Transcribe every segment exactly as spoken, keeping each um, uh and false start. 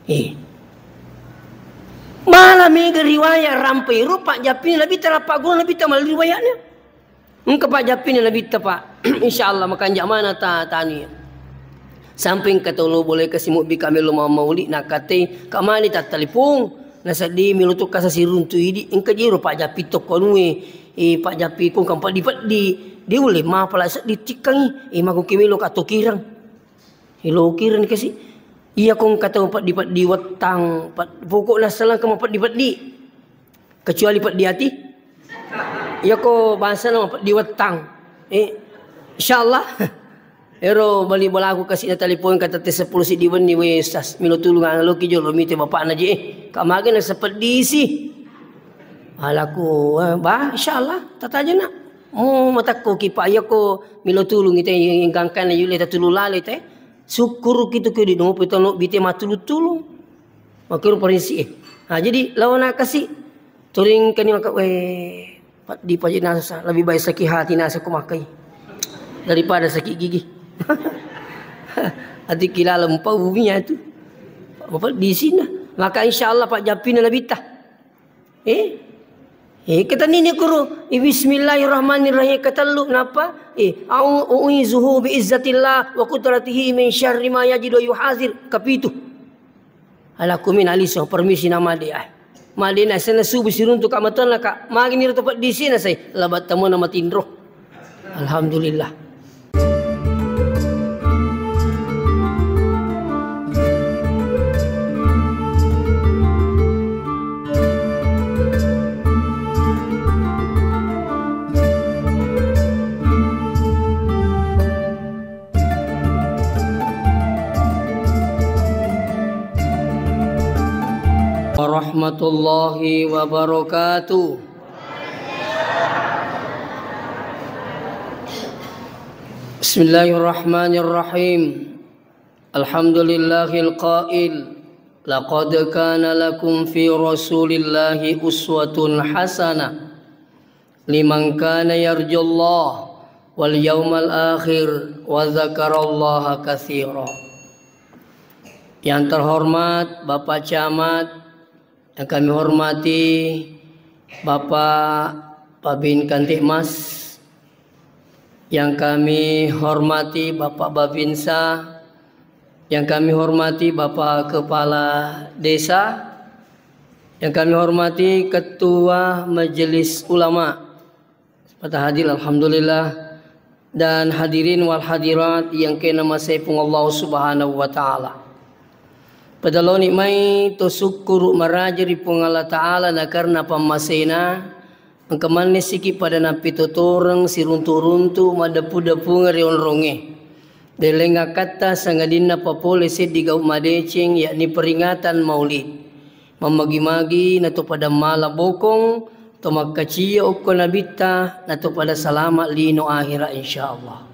Eh. Mala mega riwayat rampe ro pajjappina Nabitta, rappa guru Nabitta mala riwayatnya. Engka pajjappina Nabitta, Pak. Insyaallah makanja mana ta tani. Sampai engka tolo boleh kasi mubbi kamelo mammauli nakate kamani tattelepon. Naseddi melo to kasa siruntu idi engka jiro pajjappi tokko anue. Eh, pajjappi kong kam peddi-peddi. Dia uleh mapala seddi tikkangi. Eh, mako kemelo ka tokirang. Ilokireng kasi. Iya kong kata peddi-peddi wettang, pokokna selangka mapeddi-peddi. Kecuali peddi ati. Iya ko bahasa nama peddi wettang. Eh, insyaallah. Ero bali bolaku kasi na telepon kata te sepuluh siddi wenni, "We Ustaz, milo tulung ana loki jolo mite bapakna je." Eh, kamage na sepeddi si. Alaku, eh, bah, insyaallah, tatajana. Mu matakko ki, Pak, iya ko milo tulung ite, gangkana yule tatulung lale te. Sukkuruki tu kedi no petano bite matulung-tulung. Makkiru parinsi e. Nah, jadi lawana kasi turing kani maka, we, di paje nasa, lebih baik sakit hati nasa ku makai daripada sakit gigi. Ati kilala mpa bumi itu. Apa di sini? Maka insyaallah pajjappina Nabitta. Eh? Eh, ketanini kuru, eh, bismillahirrahmanirrahim, ketellu, napa? Eh, au-, uizuhu bi izzatillah wa qudratihi min syarri ma yajid wa yuhazir, kepitu. Alaku min aliso, permisi nama de, ah. Made na sena subuh siruntu ka matonna ka, magini ro topet di sini sai, labat tamu nama tinro. Alhamdulillah. Warahmatullahi wabarakatuh. Bismillahirrahmanirrahim. Alhamdulillahil qail, "Laqad kana lakum fi Rasulillahi uswatun hasanah liman kana yarjullah wal yaumal akhir wa dzakarallaha katsira." Yang terhormat Bapak Camat, yang kami hormati Bapak Babin Kantikmas, yang kami hormati Bapak Babinsa, yang kami hormati Bapak Kepala Desa, yang kami hormati Ketua Majelis Ulama, Pada hadir, alhamdulillah. Dan hadirin wal hadirat yang kena masai Puang Allah Subhanahu wa Ta'ala. Pada loni mai to sukkuru maraja ri Puang Allah Ta'ala na karena pammasena, engka manne siki pada nappitotoreng siruntu-runtu maddepu-depung ri onronge. Deleng akkatta sangadinna papole seddi gau madeceng, yakni peringatan Maulid. Mammagi-magi nato pada mala bokong, to makkaciya okko Nabitta, nato pada salama lino akhirat, insyaallah.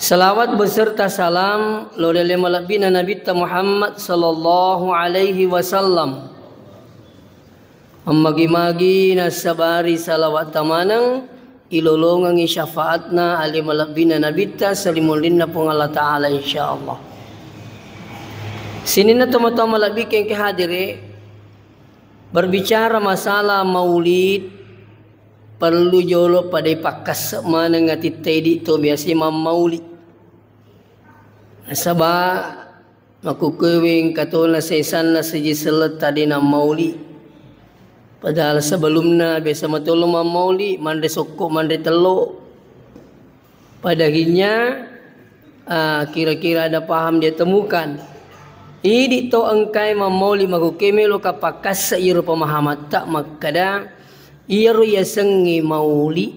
Salawat beserta salam lo lele malebbina Nabitta Muhammad sallallahu alaihi wasallam. Mammagi-magi nassabari salawat tamaneng, ilolongengngi syafaatna ale malebbina Nabitta salimulinna Puang Allah Ta'ala, insyaallah. Sininna tomatoa malebbi kengke hadire, berbicara masalah maulid, perlu jolo pada pakkasse maneng atitta idi to biasa mammauli. Nasaba makkukkueweng katona sesanna seji selletta de nammauli. Padahal sebelumna biasa matolo mammauli, manre sokko, manre tello. Pada akhirnya, ah, kira-kira ada paham dia temukan. Idi to engkai mammauli makkukkuewe meloka pakkasse iyaro pemahamatta makkada iyaro yasengnge mauli.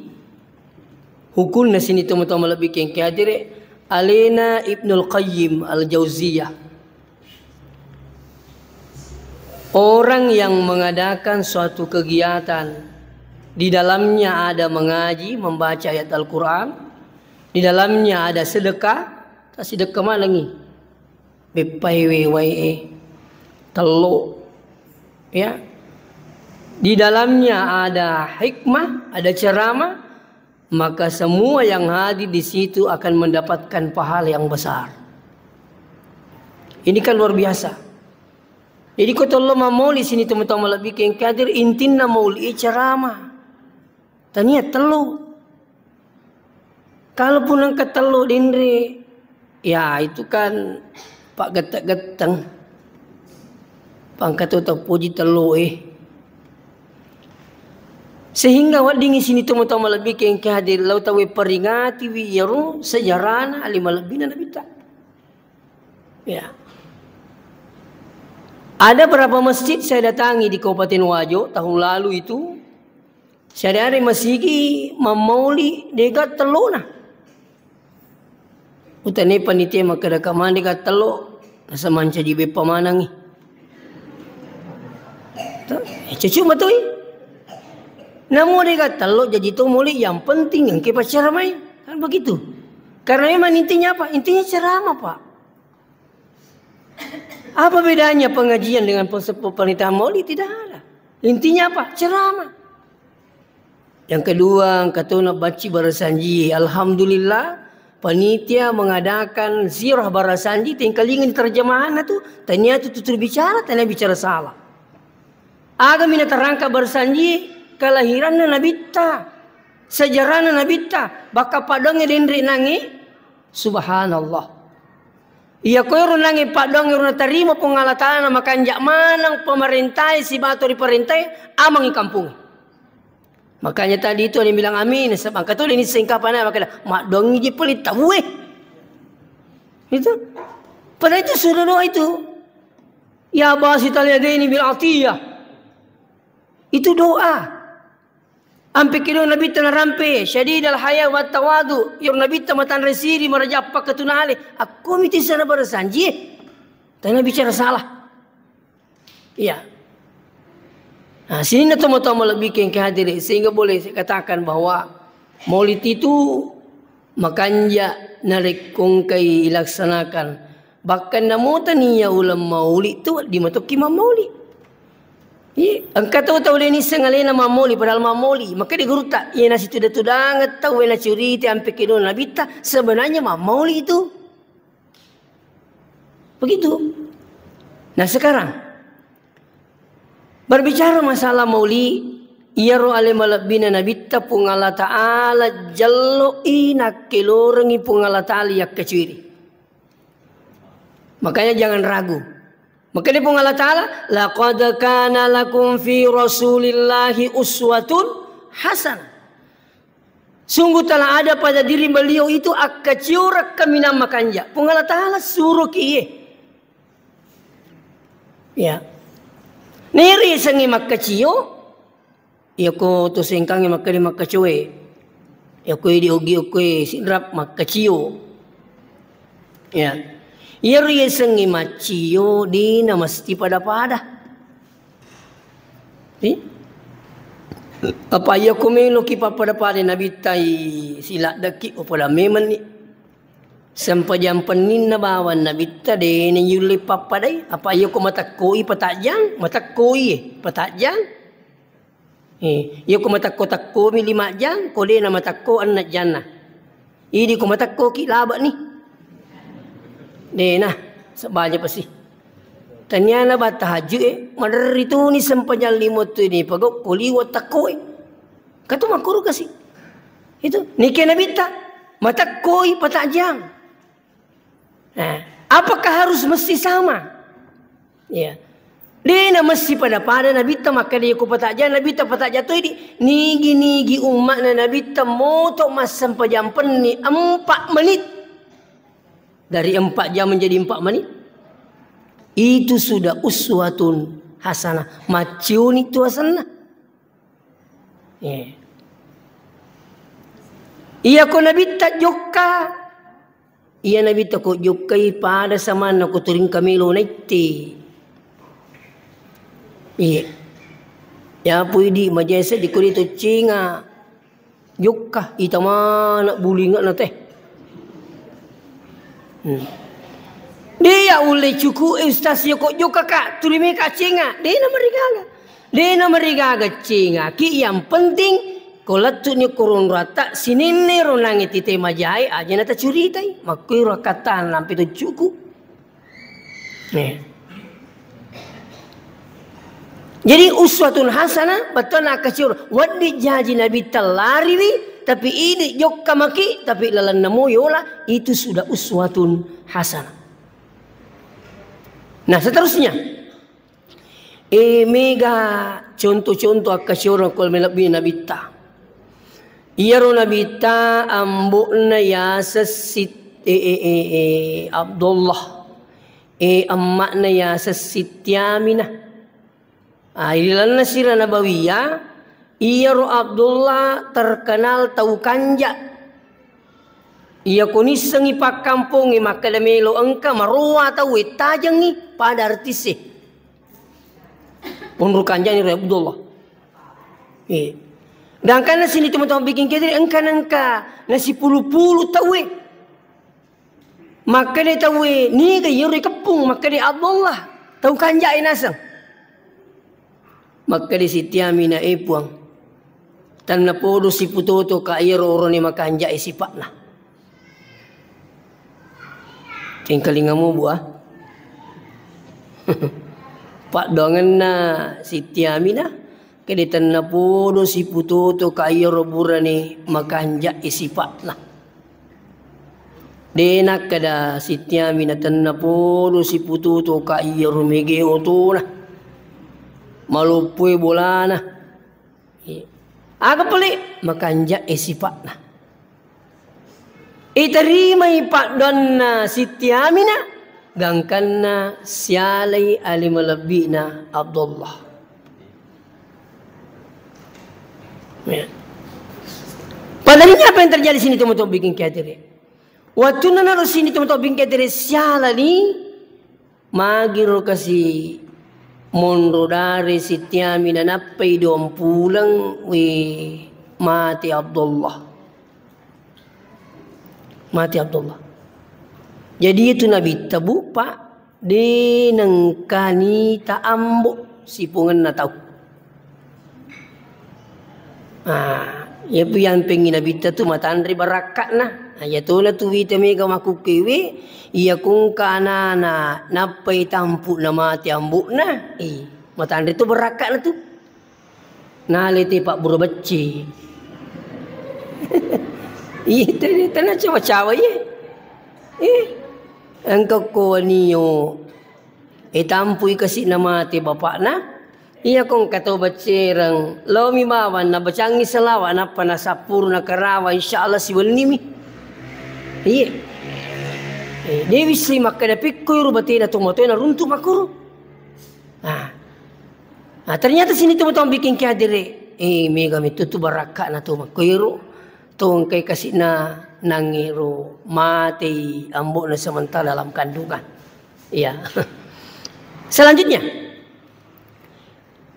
Hukunna sini tomatoa malebbi kengke hadire, alena Ibnul Qayyim Al-Jauziyah. Orang yang mengadakan suatu kegiatan, di dalamnya ada mengaji, membaca ayat Al-Quran, di dalamnya ada sedekah, tak sedekah malangi. Beppai we wae, tello, ya. Di dalamnya ada hikmah, ada ceramah, maka semua yang hadir di situ akan mendapatkan pahala yang besar. Ini kan luar biasa. Jadi ko tello mamoli sini teman-teman lebih kengkadir, intinna mauli ceramah. Tania tello. Kalaupun engka tello denre, ya itu kan pak gettek-getteng. Pangkatu tau puji tello eh. Sehingga weddingngi sini teman-teman lebih kengkadir, lau tau peringati wi iyaro sejarahna ali malebbina Nabitta. Ya. Ada berapa masjid saya datangi di Kabupaten Wajo tahun lalu itu, saya dari masigi mammauli dega tellona. Utane panitia makkeda kamane dega tello, rasa mancaji beppa manangi. Tuh, eh, cucu matoi. Namu dega tello jadi to moli, yang penting engke pacara mai. Kan begitu. Karena memang intinya apa? Intinya ceramah, Pak. Apa bedanya pengajian dengan pes-, pemerintahan maulid? Tidak ada. Intinya apa? Ceramah. Yang kedua, engka tona bacci barasanji. Alhamdulillah, panitia mengadakan sirah barasanji, tingkalingan terjemahanna tu, tania tu tutur bicara, tania bicara salah. Aga mina terangka barasanji, kelahiranna Nabitta, sejarahna Nabitta, bakka padonge denre nangi, subhanallah. Iya, koero nangi padonge ro natarima Puang Allah Ta'ala na makanja manang pemerintah e sibawa to riparentai amangi kampunge. Makanya tadi itu ada yang bilang amin, sebab kata ini singkapan apa kata, "Madongi je peli tau eh." Itu. Padahal itu sudah doa itu. Ya basi tali adaini bil atiyah. Itu doa. Ampe kedo Nabitta narampe, syadidal haya wa tawadu. Iyaro Nabitta matanre siri, marajappa ketunale. Akko miti sana barasanji. Tanya bicara salah. Iya. Nah, sininna tomo-tomo lebih kengke hadiri, sehingga boleh saya katakan bahwa maulid itu makanja narekko engkai ilaksanakan. Bahkan namo tania uleng maulid tu di matokki mammaulid. Iya, engka tau tau de nisseng alena mammaulid, padahal mammaulid. Maka di gurutta, iya nasituda-tudangeng tau, wena curita ampe kedo Nabitta, sebenarnya mammaulid itu. Begitu. Nah, sekarang berbicara masalah mauli, iyaro ale malebbina Nabitta Puang Allah Ta'ala jello'i nakkelorengi Puang Allah Ta'ala yakkacuiri. Makanya jangan ragu. Makanya Puang Allah Ta'ala, "Laqad kana lakum fi Rasulillahi uswatun hasanah." Sungguh telah ada pada diri beliau itu akkacioreng kaminang makanja. Puang Allah Ta'ala suruh ki iye. Ya. Neri sengi makkacio, yako to sengkangi makkeda makkacoe. Yako di ogi okoe sidrap makkacio. Ya. Iyaro yasengnge maccio, dena mesti pada-pada. Ih? Apa iya ko meloki pappada-pada Nabitta i siladdaki, oh, pada memenni. Sempajang penninna bawang Nabitta, dena yulle pappadai. Apa iya ko matakkoi patajang, matakkoi, eh, patajang. Eh, iya ko matakko-takkomi lima jang, ko dena matakko enneng janna. Idi ko matakkoki labe'ni. Dena, sebaja pasi. Taniana ba tahajud, eh, maderri tuni sempajang lima tu ini, pagau ko liwa takko, eh. Katu makkuru kasi. Itu, nike Nabitta, matakkoi patajang. Nah, apakah harus mesti sama? Ya. Dena mesti pada-pada Nabitta makkeda ko patajang, Nabitta patajang toi di nigi-nigi umma'na Nabitta moto massempajang penni empat menit. Dari empat jam menjadi empat menit. Itu sudah uswatun hasanah. Maccioni tu asenna. Iya. Iya ko Nabitta jokka, iya Nabitta ko jokkai pada samanna ko turing kamelo naitte. Iya. Ya pui di majese di kuri to cinga. Jokka, ita mana bulinga na teh. Hmm. Dia ulle cuku, eh, Ustaz, ya ko jokka ka, tuli meka cinga. Dena marigaga. Dena marigaga cinga. Ki yang penting, ko lettu ni kurun rata, sininne ronangi tite majai, aja na tacuritai. Makkui rakatan nampi to cuku. Nih. Jadi uswatun hasanah, bettuanna akkacioro. Wedding jaji Nabitta lariwi, tapi idi jokka maki, tapi lalenna mo yola, itu sudah uswatun hasanah. Nah, seterusnya. Eh, mega contoh-contoh akkacioro ko malebbi Nabitta. Iyaro Nabitta ambo'na yaseng Sit-, eh, eh, eh, eh, Abdullah. Eh, emma'na yaseng Siti Aminah. Ah, ilalenna Sirah Nabawiyah, iyaro Abdullah terkenal tau kanja. Iya ko nissengngi pakkampongnge makkeda melo engka marowa tau wettajengngi pada artisse. Onro kanjani ro Abdullah. Eh. Gangkanna sini teman-teman bikin kete engka nengka nasipulu-pulu tauwe. Makkeda tauwe, "Niga iyaro ikeppung?" Makkeda Abdullah, "Tau kanja'e naseng." Makkeda Siti Aminah, "Eh, Puang, tennapodo siputotoka iyaro orone makanja'e sipa'na." Tengkalingamu, Bu, ah. Paddoangenna Siti Aminah, kede tennapodo siputotoka iyaro burane makanja'e sipa'na. De nakkeda Siti Aminah tennapodo siputotoka iyaro mege otona. Maloppoe bolana. Aga pale makanja'e sipa'na. Iterimai paddoanna Siti Aminah, gangkanna sialai ale malebbi'na Abdullah. Ya. Padahal ini apa yang terjadi sini teman-teman bikin kete. Wattunna naro sini teman-teman bikin kete sialani, magiro kasi monro dare Siti Aminah nappai duang puleng, we, mate Abdullah. Mate Abdullah. Jadi itu Nabitta, Bu, Pak, de nengkani ta ambo sipungenna tau. Ah, iyapi yampengngi Nabitta tu matanre barakka'na. Ah, iyatona tu wita mega makkukkewe, iya kongka anana nappai tampu'na mate ambo'na, eh, matanre tu barakka'na tu. Nale te pabbura becce. Iya, tena, tena cawa-cawa, iya. Eh, engka ko wanio. Eh, tampui kasi namate bapakna. Iya ko engka tau beccereng, laomi bawang nabacangi salawa nappa nasappuru nakarawa, insya Allah siwennimi. Iya. Eh, de wissai makkeda pikko ero batena tomatoe naruntu makkoro. Ah. Ah, ternyata sini teman-teman bikin kehadire. Eh, mega metto tu barakka'na to makkoero. To engkai kasi'na nangero matei ambo'na sementara dalam kandungan. Iya. Selanjutnya,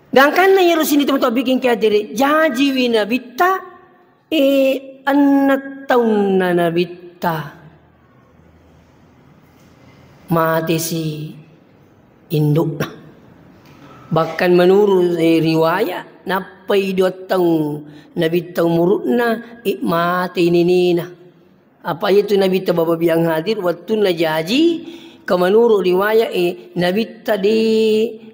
gangkanna iyaro sini teman-teman bikin kehadire, jajiwi Nabitta, eh, enneng taunna Nabitta. Matesi indukna. Bahkan menurut, eh, riwayat, nappai dua taung Nabitta umuru'na, eh, matei nenena. Apa iyatu Nabitta baba biang hadir, wettunna jaji, ka menurut riwayat, eh, Nabitta de,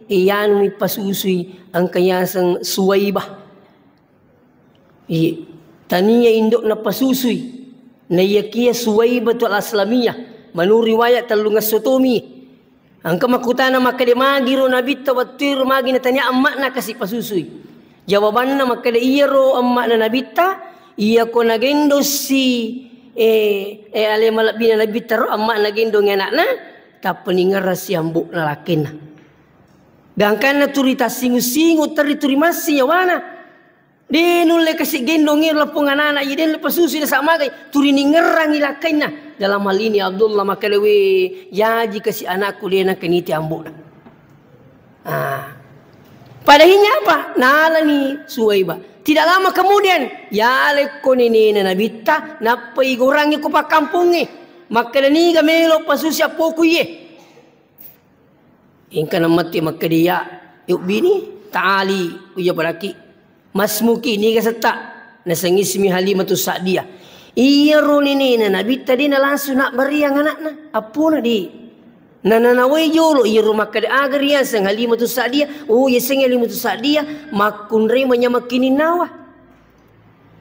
eh, yanumi pasusui, engka yaseng Suwaibah. Iye, tania indokna pasusui. Naiyakia Suwaibatul Aslamiyah. Menurut riwayat tellungesso tomi. Engka makkutana makkeda magiro Nabitta wettuero magi natania emma'na kasi pasusui. Jawabanna makkeda iyaro emma'na Nabitta, iyako nagendossi, eh, eh, ale malebbina Nabitta ro emma'na gendongi anakna, tappa ningerrassi ambo'na lakkenna. Gangkanna turi tassingu-singu, terri turi massi nyawana. De nulle kasi gendong ero lapong anana, iya de nulle pasusui nasaba magai, turi ningerrangi lakkainna. Dalam hal ini Abdullah makkeda, "We, jaji kasi anakku de nangka niti ambo'na." Ah. Pada akhirnya apa? Nalani Suwaiba. Tidak lama kemudian, yalekko nenena Nabitta, nappai gorangi ko pakkampongnge. Makkeda, "Niga melo pasusi appoku iye?" Engka namatti makkeda, "Ya, yubbini, ta'ali, uja padaki. Masmuki, niga setta?" Nasengismi Halimatu Sa'diyah. Iyaro nenena Nabitta de nalangsung nabbariang anakna, appona de. Nananawai jolo iyaro makkeda aga riaseng Halimatus Sa'diyah. Oh, yasengnge Halimatus Sa'diyah makkunrai manyameng kininnawa.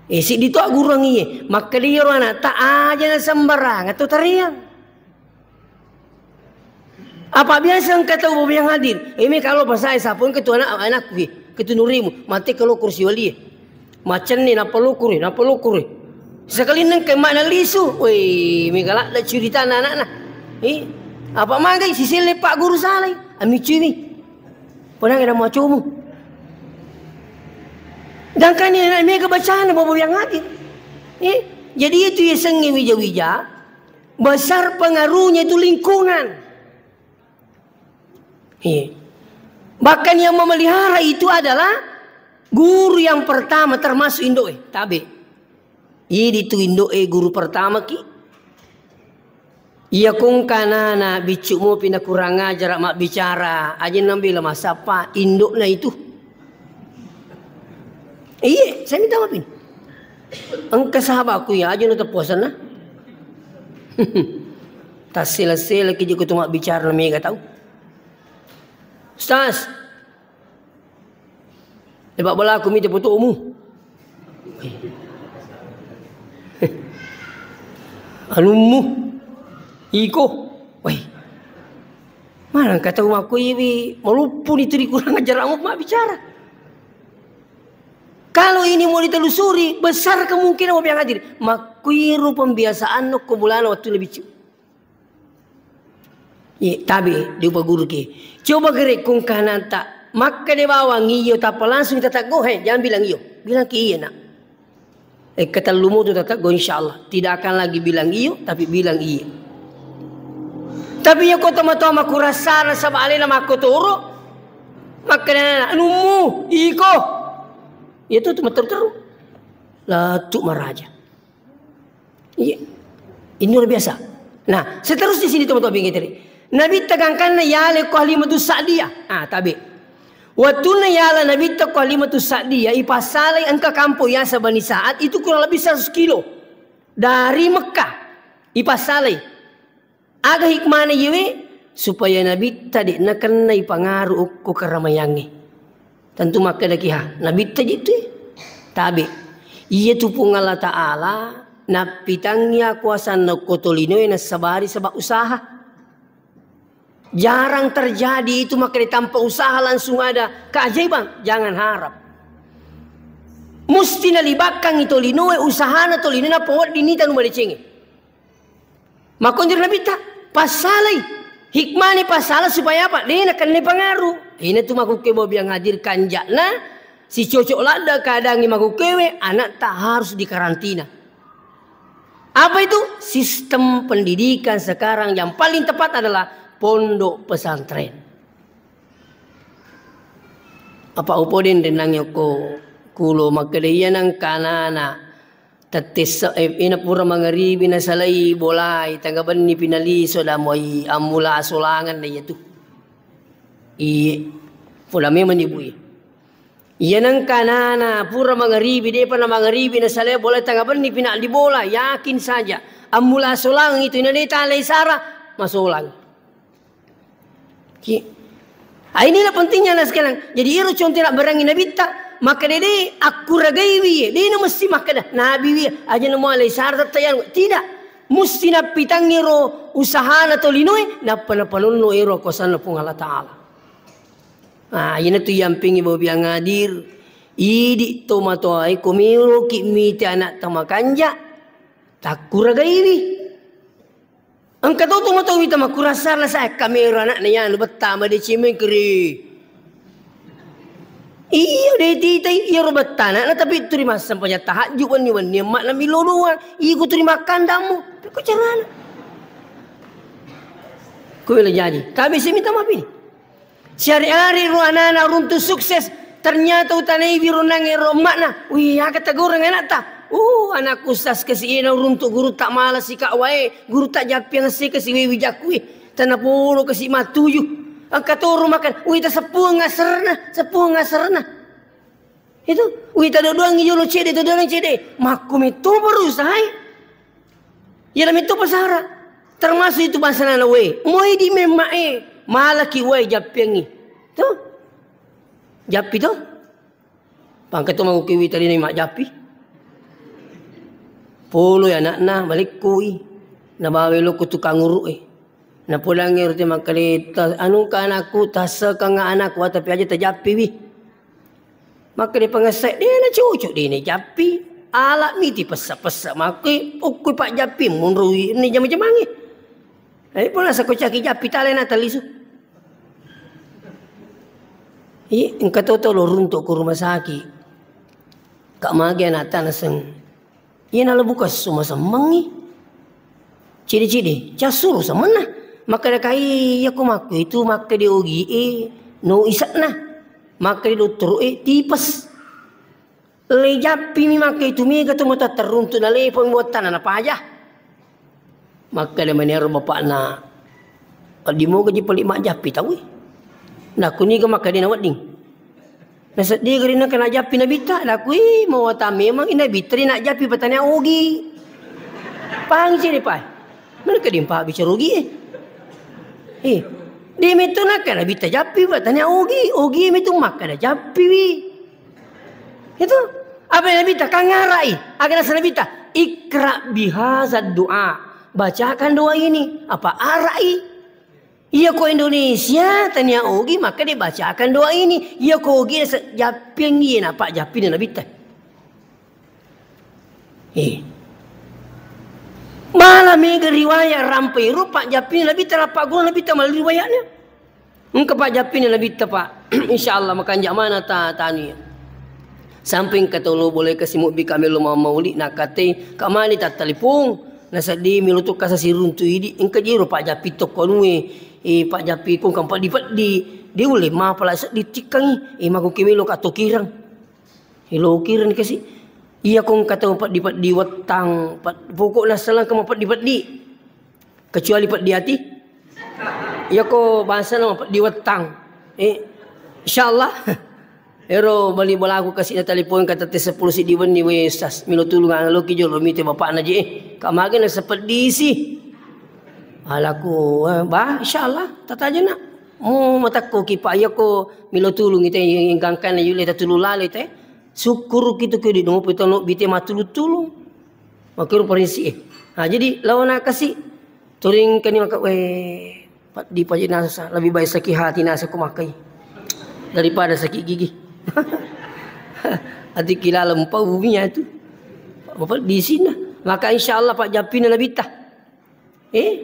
Eh, siddi to gurung iye. Makkeda iyaro anakta aja nasembarang atau tariang. Apa biasa engka tau bobiang hadir. Eh, mi kalau pasai sapong ketu anak, anakku, eh, ketu nurimu. Mate kalau kursi wali, eh. Macenne nappa lukuri, nappa lukuri. Sekali nengke makna lisu, weh, mega ladde curitana anakna. Eh, apa magai siselle Pak Guru salai, amicumi. Ponang ada macomu. Dangkani anak mega bacana bobo yang hadir. Eh, jadi itu yasengnge wija-wija, besar pengaruhnya itu lingkungan. Iya. Bahkan yang memelihara itu adalah guru yang pertama, termasuk indo'e. Tabe. Idi tu indo'e guru pertama ki. Iya kong kanana biccu mopi na kurang ajar mabbicara, aja nambela masappa indo'na itu. Iye, saya minta maaf ini. Engka sahabatku ya, aja nu tepuasanna. Tassela-sela ki joko tu mabbicara na mega tau. Ustaz, lepak belaku mita fotomu. Anummu, iko, weh. Mana kata umakku iwi, maluppu ni tu dikurang ajar amu mabbicara. Kalau ini mau ditelusuri, besar kemungkinan mau bilang hadir. Makkuiru pembiasaan no kumulana waktu lebih cu. Iya, tabe, diupa guru ke. Coba gerekkung kananta, makkeda bawang iyo, tappa langsung tateggo, he, jangan bilang iyo. Bilang ke iya, nak. Eh, ketellu moto tateggo, insya Allah. Tidak akan lagi bilang iyo, tapi bilang iya. Tapi iya ko tomatoa makurasana saba alena makkotoro, makkeda anummu, iko. Iya tu, tu matteru-teru. Latu maraja. Iya. Ini luar biasa. Nah, seterusnya sini teman-teman bingung tadi. Nabi tegangkanna yale ko Halimatus Sa'diyah. Ah, tabe. Wattunna yala Nabitta ko Halimatus Sa'diyah, ipassalai engka kampo yasa Bani Sa'ad, itu kurang lebih seratus kilo dari Mekah. Ipassalai. Aga hikmana iyewe? Supaya Nabitta de' nakennai pangaru okko karamayangnge. Tentu makkedaki, ha, Nabitta je tu e. Tabe. Iya tu Puang Allah Ta'ala nappitangngi akuasanna okko tolinoe nassabari saba usaha. Jarang terjadi itu, makanya tanpa usaha langsung ada keajaiban. Jangan harap. Musti nalibakkangngi tolinoe, usahana tolinoe, nappa wedding nita nu madecengnge. Makkonjori Nabitta, passalai. Hikmahnya passala supaya apa? De' nakennai pangaru. Ina tu makukke bobiang hadir kanjakna, si cocok ladda keadaannya makukkewe, anakta harus dikarantina. Apa itu? Sistem pendidikan sekarang yang paling tepat adalah pondok pesantren. Apa upo den rennang yokko kulo makkeda iya nang kanana tettessa, eh, ina pura mangaribi nasalai bolai, tanga benni pinaliso damoi ammula asolangan na iya tu. Iye, pola memang ibu iya. Iya nengka anana pura mangaribi, depa na mangaribi na salai bola, tanga benni pina di bola, yakin saja. Ammula solang itu, ina deta alai sara, masolang. Ki. Ah, inilah pentingnya anak sekalian. Jadi iro contoh nak berangi Nabitta, maka dede akkuragaiwi, dena mesti makkeda Nabiwi, aja namo alai sara tayang. Tidak. Musti nappitangi ro usahana tolinoe, nappa napanonno ero kosanna Puang Allah Ta'ala. Ah, iyanatu yampingi bobiang hadir. Idi tomatoae, ko meloki mite anakta makanja, takkuragaiwi. Engka to tomatoa wita makkurasana sa, kamero anakna yanu betta madeceng mengkeri. Iyo, de titai, iyaro betta anakna, tapi turi massempajang tahajud wenni-wenni, emmakna milo doang. Iko turi makkandammu. Pekko carana. Ko wela jaji. Tapi saya minta maaf ini. Siari-ari ro anana runtu sukses, ternyata utanai wirunangnge ro emmakna. Wih, aga tagoreng anakta. Uh, anakku sas kasi ena runtu guru tak malas sika wae, guru tak japiang se kasi wewi jakui. Tana polo kasi matuju. Angka toro makan. Wih, ta seppuang aserna, seppuang aserna. Itu, wih, ta dodoang jolo cede, ta dodoang cede. Makku metto berusaha. Iyana metto pasara. Termasuk itu bahasa nana we. Moi di memma e, malaki we jappiangi. Tuh. Jappi tuh. Pangka tu mau kiwi tadi ni mak jappi. Polo ya anakna, malekkui. Nabawa lo ku tukang uruk e. Napudangngi roti makkeda, "Ta-, anu ka anakku, tasekang anakku, tapi aja tajappiwi." Makkeda pangessa, "De na cocok, de na jappi. Alak miti pessa-pessa makkui, ukkui pak jappi, munrui ni jama-jamangi." Eh, pula sako caki jappi, tale na talisu. Ih, engka toto lo runtuk ku rumah sakit. Kak magi anak tanah seng. Iya nalebbu kesso masemmengngi. Cidi-cidi, cassuru semenna. Makkeda kai, iya ko makku itu, makkeda ogi e, no isekna. Makkeda dottoro e, tipes. Le jappi mi makkeda itu, mega to mata teruntuk na lepong buat tanah na paja. Makkeda manero bapakna, "Wedding moga ji peli majjappi tau e." Nakku niga makkeda na wedding. Nasedding gerinna kena jappi nabitta, nakku, "Ih, mawata memang i nabitta ri najappi patania ogi." Pahang ciri pai. Mana keding pa bicara ogi e. Eh, di metu nakkeda nabitta jappi patania ogi, ogi metu makkeda jappi wi. Itu apa yang nabitta? Kangarai. Aga nasa nabitta? "Ikra bihazad doa." Bacakan doa ini. Apa arai? Iya ko Indonesia, tania ogi, maka dibacakan doa ini. Iya ko ogi, nasa jappiang iya, napa jappi na nabitta. Eh. Malah mega riwayat rampe ro, pak jappi na nabitta, napa guru nabitta malah riwayatnya. Engka pak jappina nabitta, Pak. Insya Allah makanja mana ta tani. Sampai engka tolo boleh kasi mubbi kami lo mau mauli nakate kamani tattalipung. Nasaddi milo tu kasa siruntu idi engka jiro pak jappi tokko anue. Eh, pak jappi kong kam peddi-peddi. Dia uleh mapala seddi tikkangi. Eh, mako kemelo ka tokirang. Eh, lokirang kasi. Iya kong kata peddi-peddi wettang. Pokokna selangka mapeddi-peddi. Kecuali peddi ati. Iyako bangsana mapeddi wettang. Eh, insyaallah. Ero bali bolaku kasi na telepon kata te sepuluh siddi wenni, "We Ustaz, milo tulung ana loki jolo mite bapakna je, eh. Kak mage na sepeddisi." Alaku, eh, "Bah, insyaallah, tatajana. Mu matakko ki, Pak, iyako milo tulung ite, gangkana yule tatulung lale te. Syukur kitu ke di nopo tono bite matulung-tulung." Makkero parinsi e. Nah, jadi lawana kasi turing kani maka, "We, peddi paje nasa, lebih baik sakit hati nasa ku makai daripada sakit gigi." Ati kilala mpaumi atu. Peddi sina. Maka insyaallah pak jappina nabitta. Eh?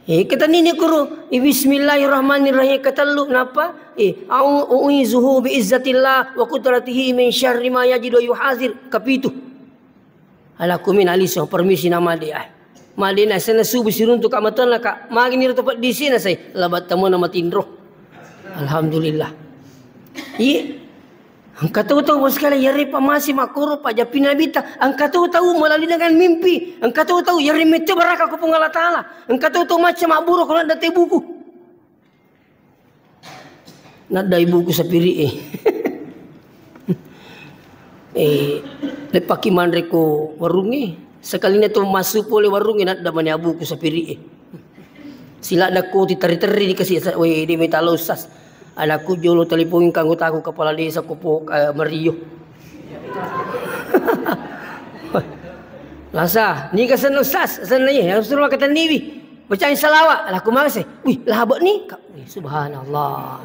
Eh, ketanini kuru, eh, bismillahirrahmanirrahim, ketellu, napa? Eh, au-, uizuhu bi izzatillah wa qudratihi min syarri ma yajidu wa yuhazir, kepitu. Ala kumi naliso, permisi na made, ah. Made na sena subuh siruntu ka matonna ka, magi ni roto peddi sina sai, labat tamona matinro. Alhamdulillah. Iya. Engka tau-tau, bos sekalian, yare pa masi makkoro pa jappina nabitta. Engka tau-tau melalui dengan mimpi. Engka tau-tau, yare mette baraka ko Puang Allah Taala. Engka tau-tau macca mabburo ko nadda te buku. Nadda i buku sapiri e. Eh, leppaki manre ko warungnge. Sekalina to massu pole warungnge, nadda mani buku sapiri e. Sila dakko ti terri-terri di kasi, we, di meta lo sas. Anakku jolo telepon kanggo taku kepala desa ko po, eh, Mario. Lasa, ni ka senna Ustaz, senna iya, harus rumah ketaniwi. Bacain salawat, laku mase. Wih, labek ni. Ka-, wih, subhanallah.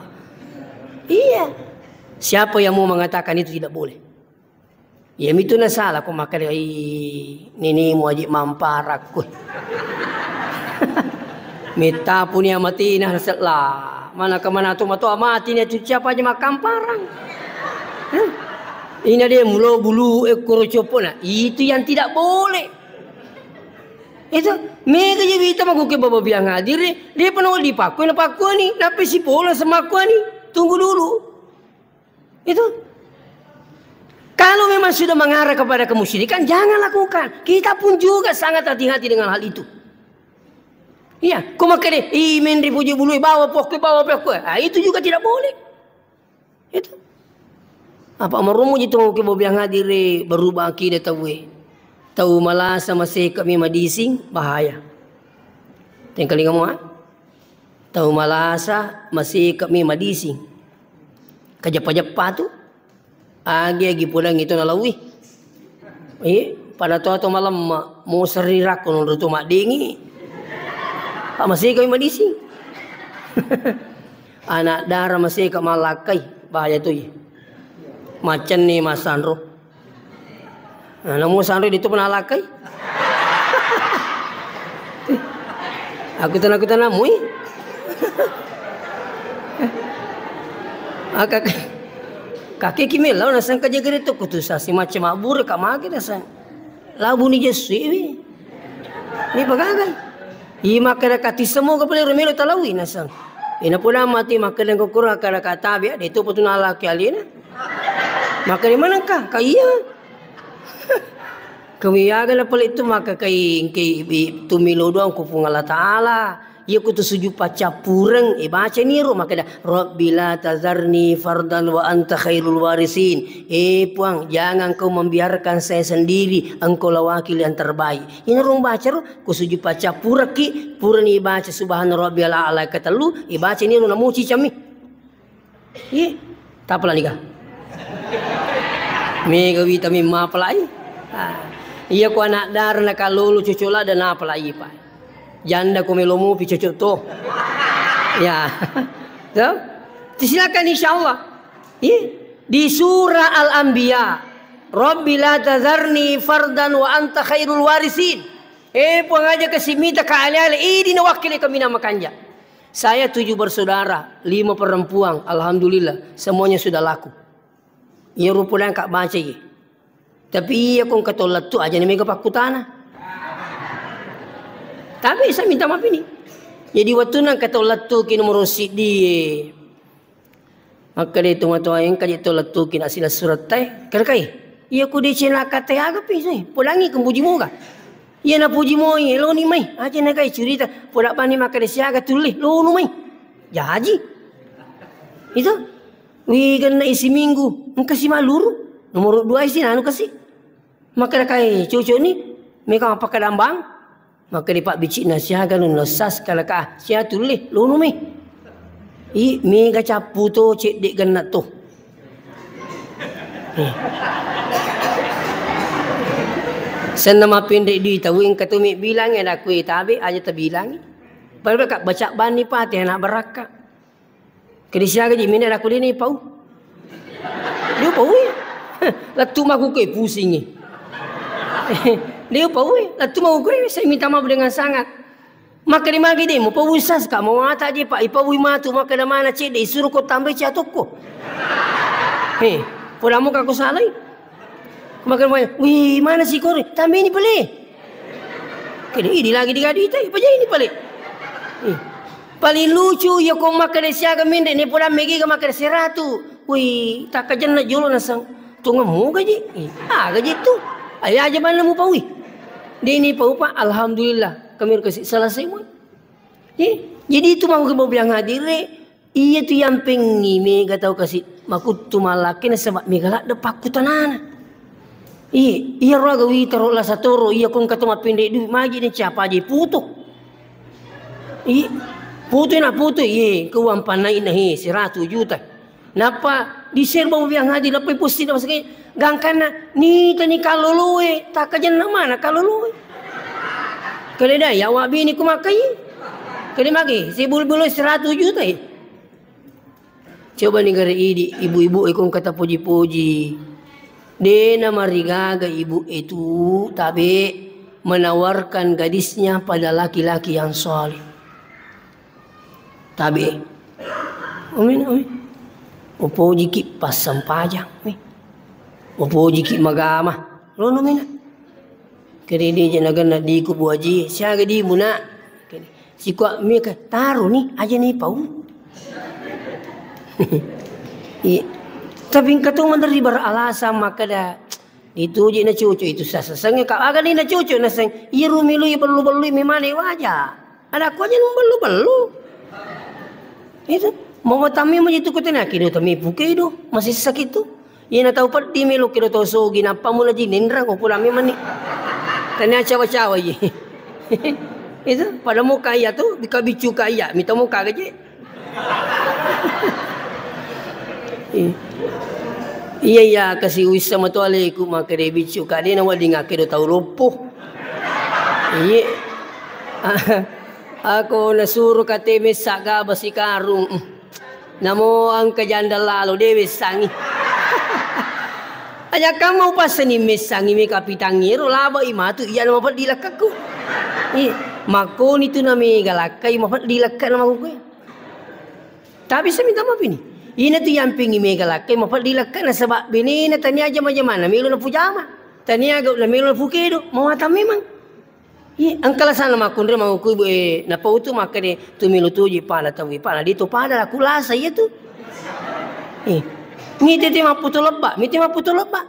Iya. Siapa yang mau mengatakan itu tidak boleh? Iya mitu na sala ko makkeda, "Ih, ninimu aji mamparakku." Mittapuni amatina nasella. Mana kemana tu matu amati ni tu siapa aja makamparang. Hah? Ina dia mulo bulu ekor copona. Itu yang tidak boleh. Itu mega je wita makuke baba biang hadir, dia penuh dipakui na pakuni, nape si pola semakuani. Tunggu dulu. Itu. Kalau memang sudah mengarah kepada kemusyrikan, jangan lakukan. Kita pun juga sangat hati-hati dengan hal itu. Iya, ko makkeda, "Ih, menri puji bului, bawa pokok, bawa pokok." Ah, itu juga tidak boleh. Itu. Apa maromo ji tu ke bobiang hadire berubah akidah tauwe. Tau malasa maseka mi madising, bahaya. Tengkalinga mua. Tau malasa masika mi madising. Kajeppa-jeppa tu. Agi-agi pudangi tu nalaui. Iya, pada to-to malemma, mau seri rakko nonro tu maddingi. Pak masika mi madising. Anak dara masika malakkai, bahaya tu iya. Macenni masanro. Nah, namu sanro ditu pernah lakai? Aku tanah, aku tanah mui. Aka kaki kimi lau nasang kaja gere tu kutu sasi macam abur ka magi nasang. Labu ni jesu iwi. Ni bagagai. I makkeda kati semua ka pale romelo talawi nasang. Ina pula mati makkeda ko kura kada katabe de tu potuna laki alina. Makkeda manengka ka iya. Kami aga na pale tu maka kai engke tumilo doang ku Puang Allah Taala. Iya ku tu sujud paccappureng, eh, baca niro makkeda, "Rabbi la tazarni fardan wa anta khairul warisin." Eh, Puang, jangan kau membiarkan saya sendiri, engkau lah wakil yang terbaik. Ina rong baca ro, ku sujud paccappureng ki, purani baca subhana rabbiyal a'la ketellu, eh, baca niro namuci cami. Iya, tapalani ka. Mega wita mi mapalai. Ah, iya ko anak dara na kalolo cucu lada napalai pa. Janda ko melo mupi cucu to. Ya. To? Silakan insyaallah. Iya. Di surah Al-Anbiya. Rabbi la tazarni fardan wa anta khairul warisin. Eh, Puang aja kasi mita ka ale-ale, idi na wakkili kaminang makanja. Saya tujuh bersaudara, lima perempuan, alhamdulillah, semuanya sudah laku. Iya rupa dan kak baca iya. Tapi iya kong katong lettu aja ni mega pakkutana. Tapi saya minta maaf ini. Jadi waktu nang katong lettu ki nomor siddi, eh, Makkeda tu matoa engka je to lettuki na sila surattae. Karakai, iya ku deceng lakkatte aga pi sai. Podangi ku puji moga. Iya na puji moi, loni mai. Aja na kai curita. Poda bani makkeda siaga tulle, lonu mai. Jaji. Itu. Wi genna isi minggu, engka si maluru. Nomor dua isi nanu kasi. Makkeda kai cucu ni, mega mappakadambang. Makkeda pabbicikna siaga nunna sas kalaka, sia tulle, lonu mi. I, mega cappu to cedde genna to. Eh. Senna mappenre dui tau engka to mi bilangi ada kue tabe aja tabilangi. Pada ka baca bani pate anak barakka. Kedi siaga ji mine daku dini pau. Dia pau, eh. Lettu maku ke pusingi. Dia pau, eh. Lettu maku ke, saya minta maaf dengan sangat. Maka di magi demo, pau sas ka mau ata je pak, ipau matu maka da mana cede, isuruh ko tambai cia tokko. He, podamu ka ko salai. Maka mai, wih, mana si kore? Tambai ni pale. Kede idi lagi digadu ita, ipa jadi ni pale. Eh. Paling lucu, iya ko makkeda siaga mende, ne pola mega makkeda seratu. Wih, takkajenna jolo nasang. Tungeng moga ji. Eh, aga ji tu. Ayo aja mana mu paui. Dini pau pak, alhamdulillah. Kami kasi selesai mu. Eh, jadi itu mau ke bilang hadire. Iya tu yang pengi mega tau kasi makuttu malakena sebab mega ladde pakkutanana. Iya, iya roga wita ro lasa toro, iya kong kato mappendek duit, magi ni siapa aja putu. Iya, putu na putu, iya, ke uang panai na he, seratus juta. Napa di serba biang haji, napa posting na masake, gangkana, ni tani kaloloe, tak kajenna mana kaloloe. Kale dai, yawa bini ku makai. Kale magi, si bulu-bulu seratus juta, eh. Coba ni gare idi, ibu-ibu e kong kata poji-poji. Dena marigaga ibu itu tabe menawarkan gadisnya pada laki-laki yang soleh. Tabe. Amin, amin. Upoji ki passempajang, mi. Upoji ki magama. Lono mina. Kede dia je naganna diku buaji, siaga dimu nak. Kede. Sikua mika taru ni aja ni pau. Iya. Tapi engka tu manderi beralasan makkeda itu je na cucu itu sasa senge ka aga ni na cucu na seng. Iya rumi lui bellu-bellu memang waja. Ada aku aja bellu-bellu. Itu mau tammi mau itu kutena kido tammi puke do masih sakit tu. Iyana tau peddi melo kiro tau sogi, nappa mula ji nenrang, oh, pulami mani. Tania cawa-cawa ji. Itu pada moka iya tu, bika biccu ka iya, mita moka gaje. Iya, iya, kasi wissa matu aleku maka de biccu ka de na wedding akkedo tau loppo. Iya. Ako nasuro kate messa gaba sikarung. Namo engka janda lalo, de wessangi. Aja kamma upassani messangi me kapitangngi ero, labai matu iya na mapeddi lekkekku. Iya, makkoni tu na mega lakkai mapeddi lekkena makkukkue. Tapi saya minta maaf ini. Ina tu yampingi mega lakkai mapeddi lekkena sebab benena tania jama-jamana melo na pujama. Tania gau na melo na pukedo, mawatang memang. Iya, engka lasana makkunrai mangukui, eh, napautu makkeda, tu melo tuji pada tauwe, pada de to pada laku lasa iya tu. Eh, mite te mapputu lebba, mite mapputu lebba.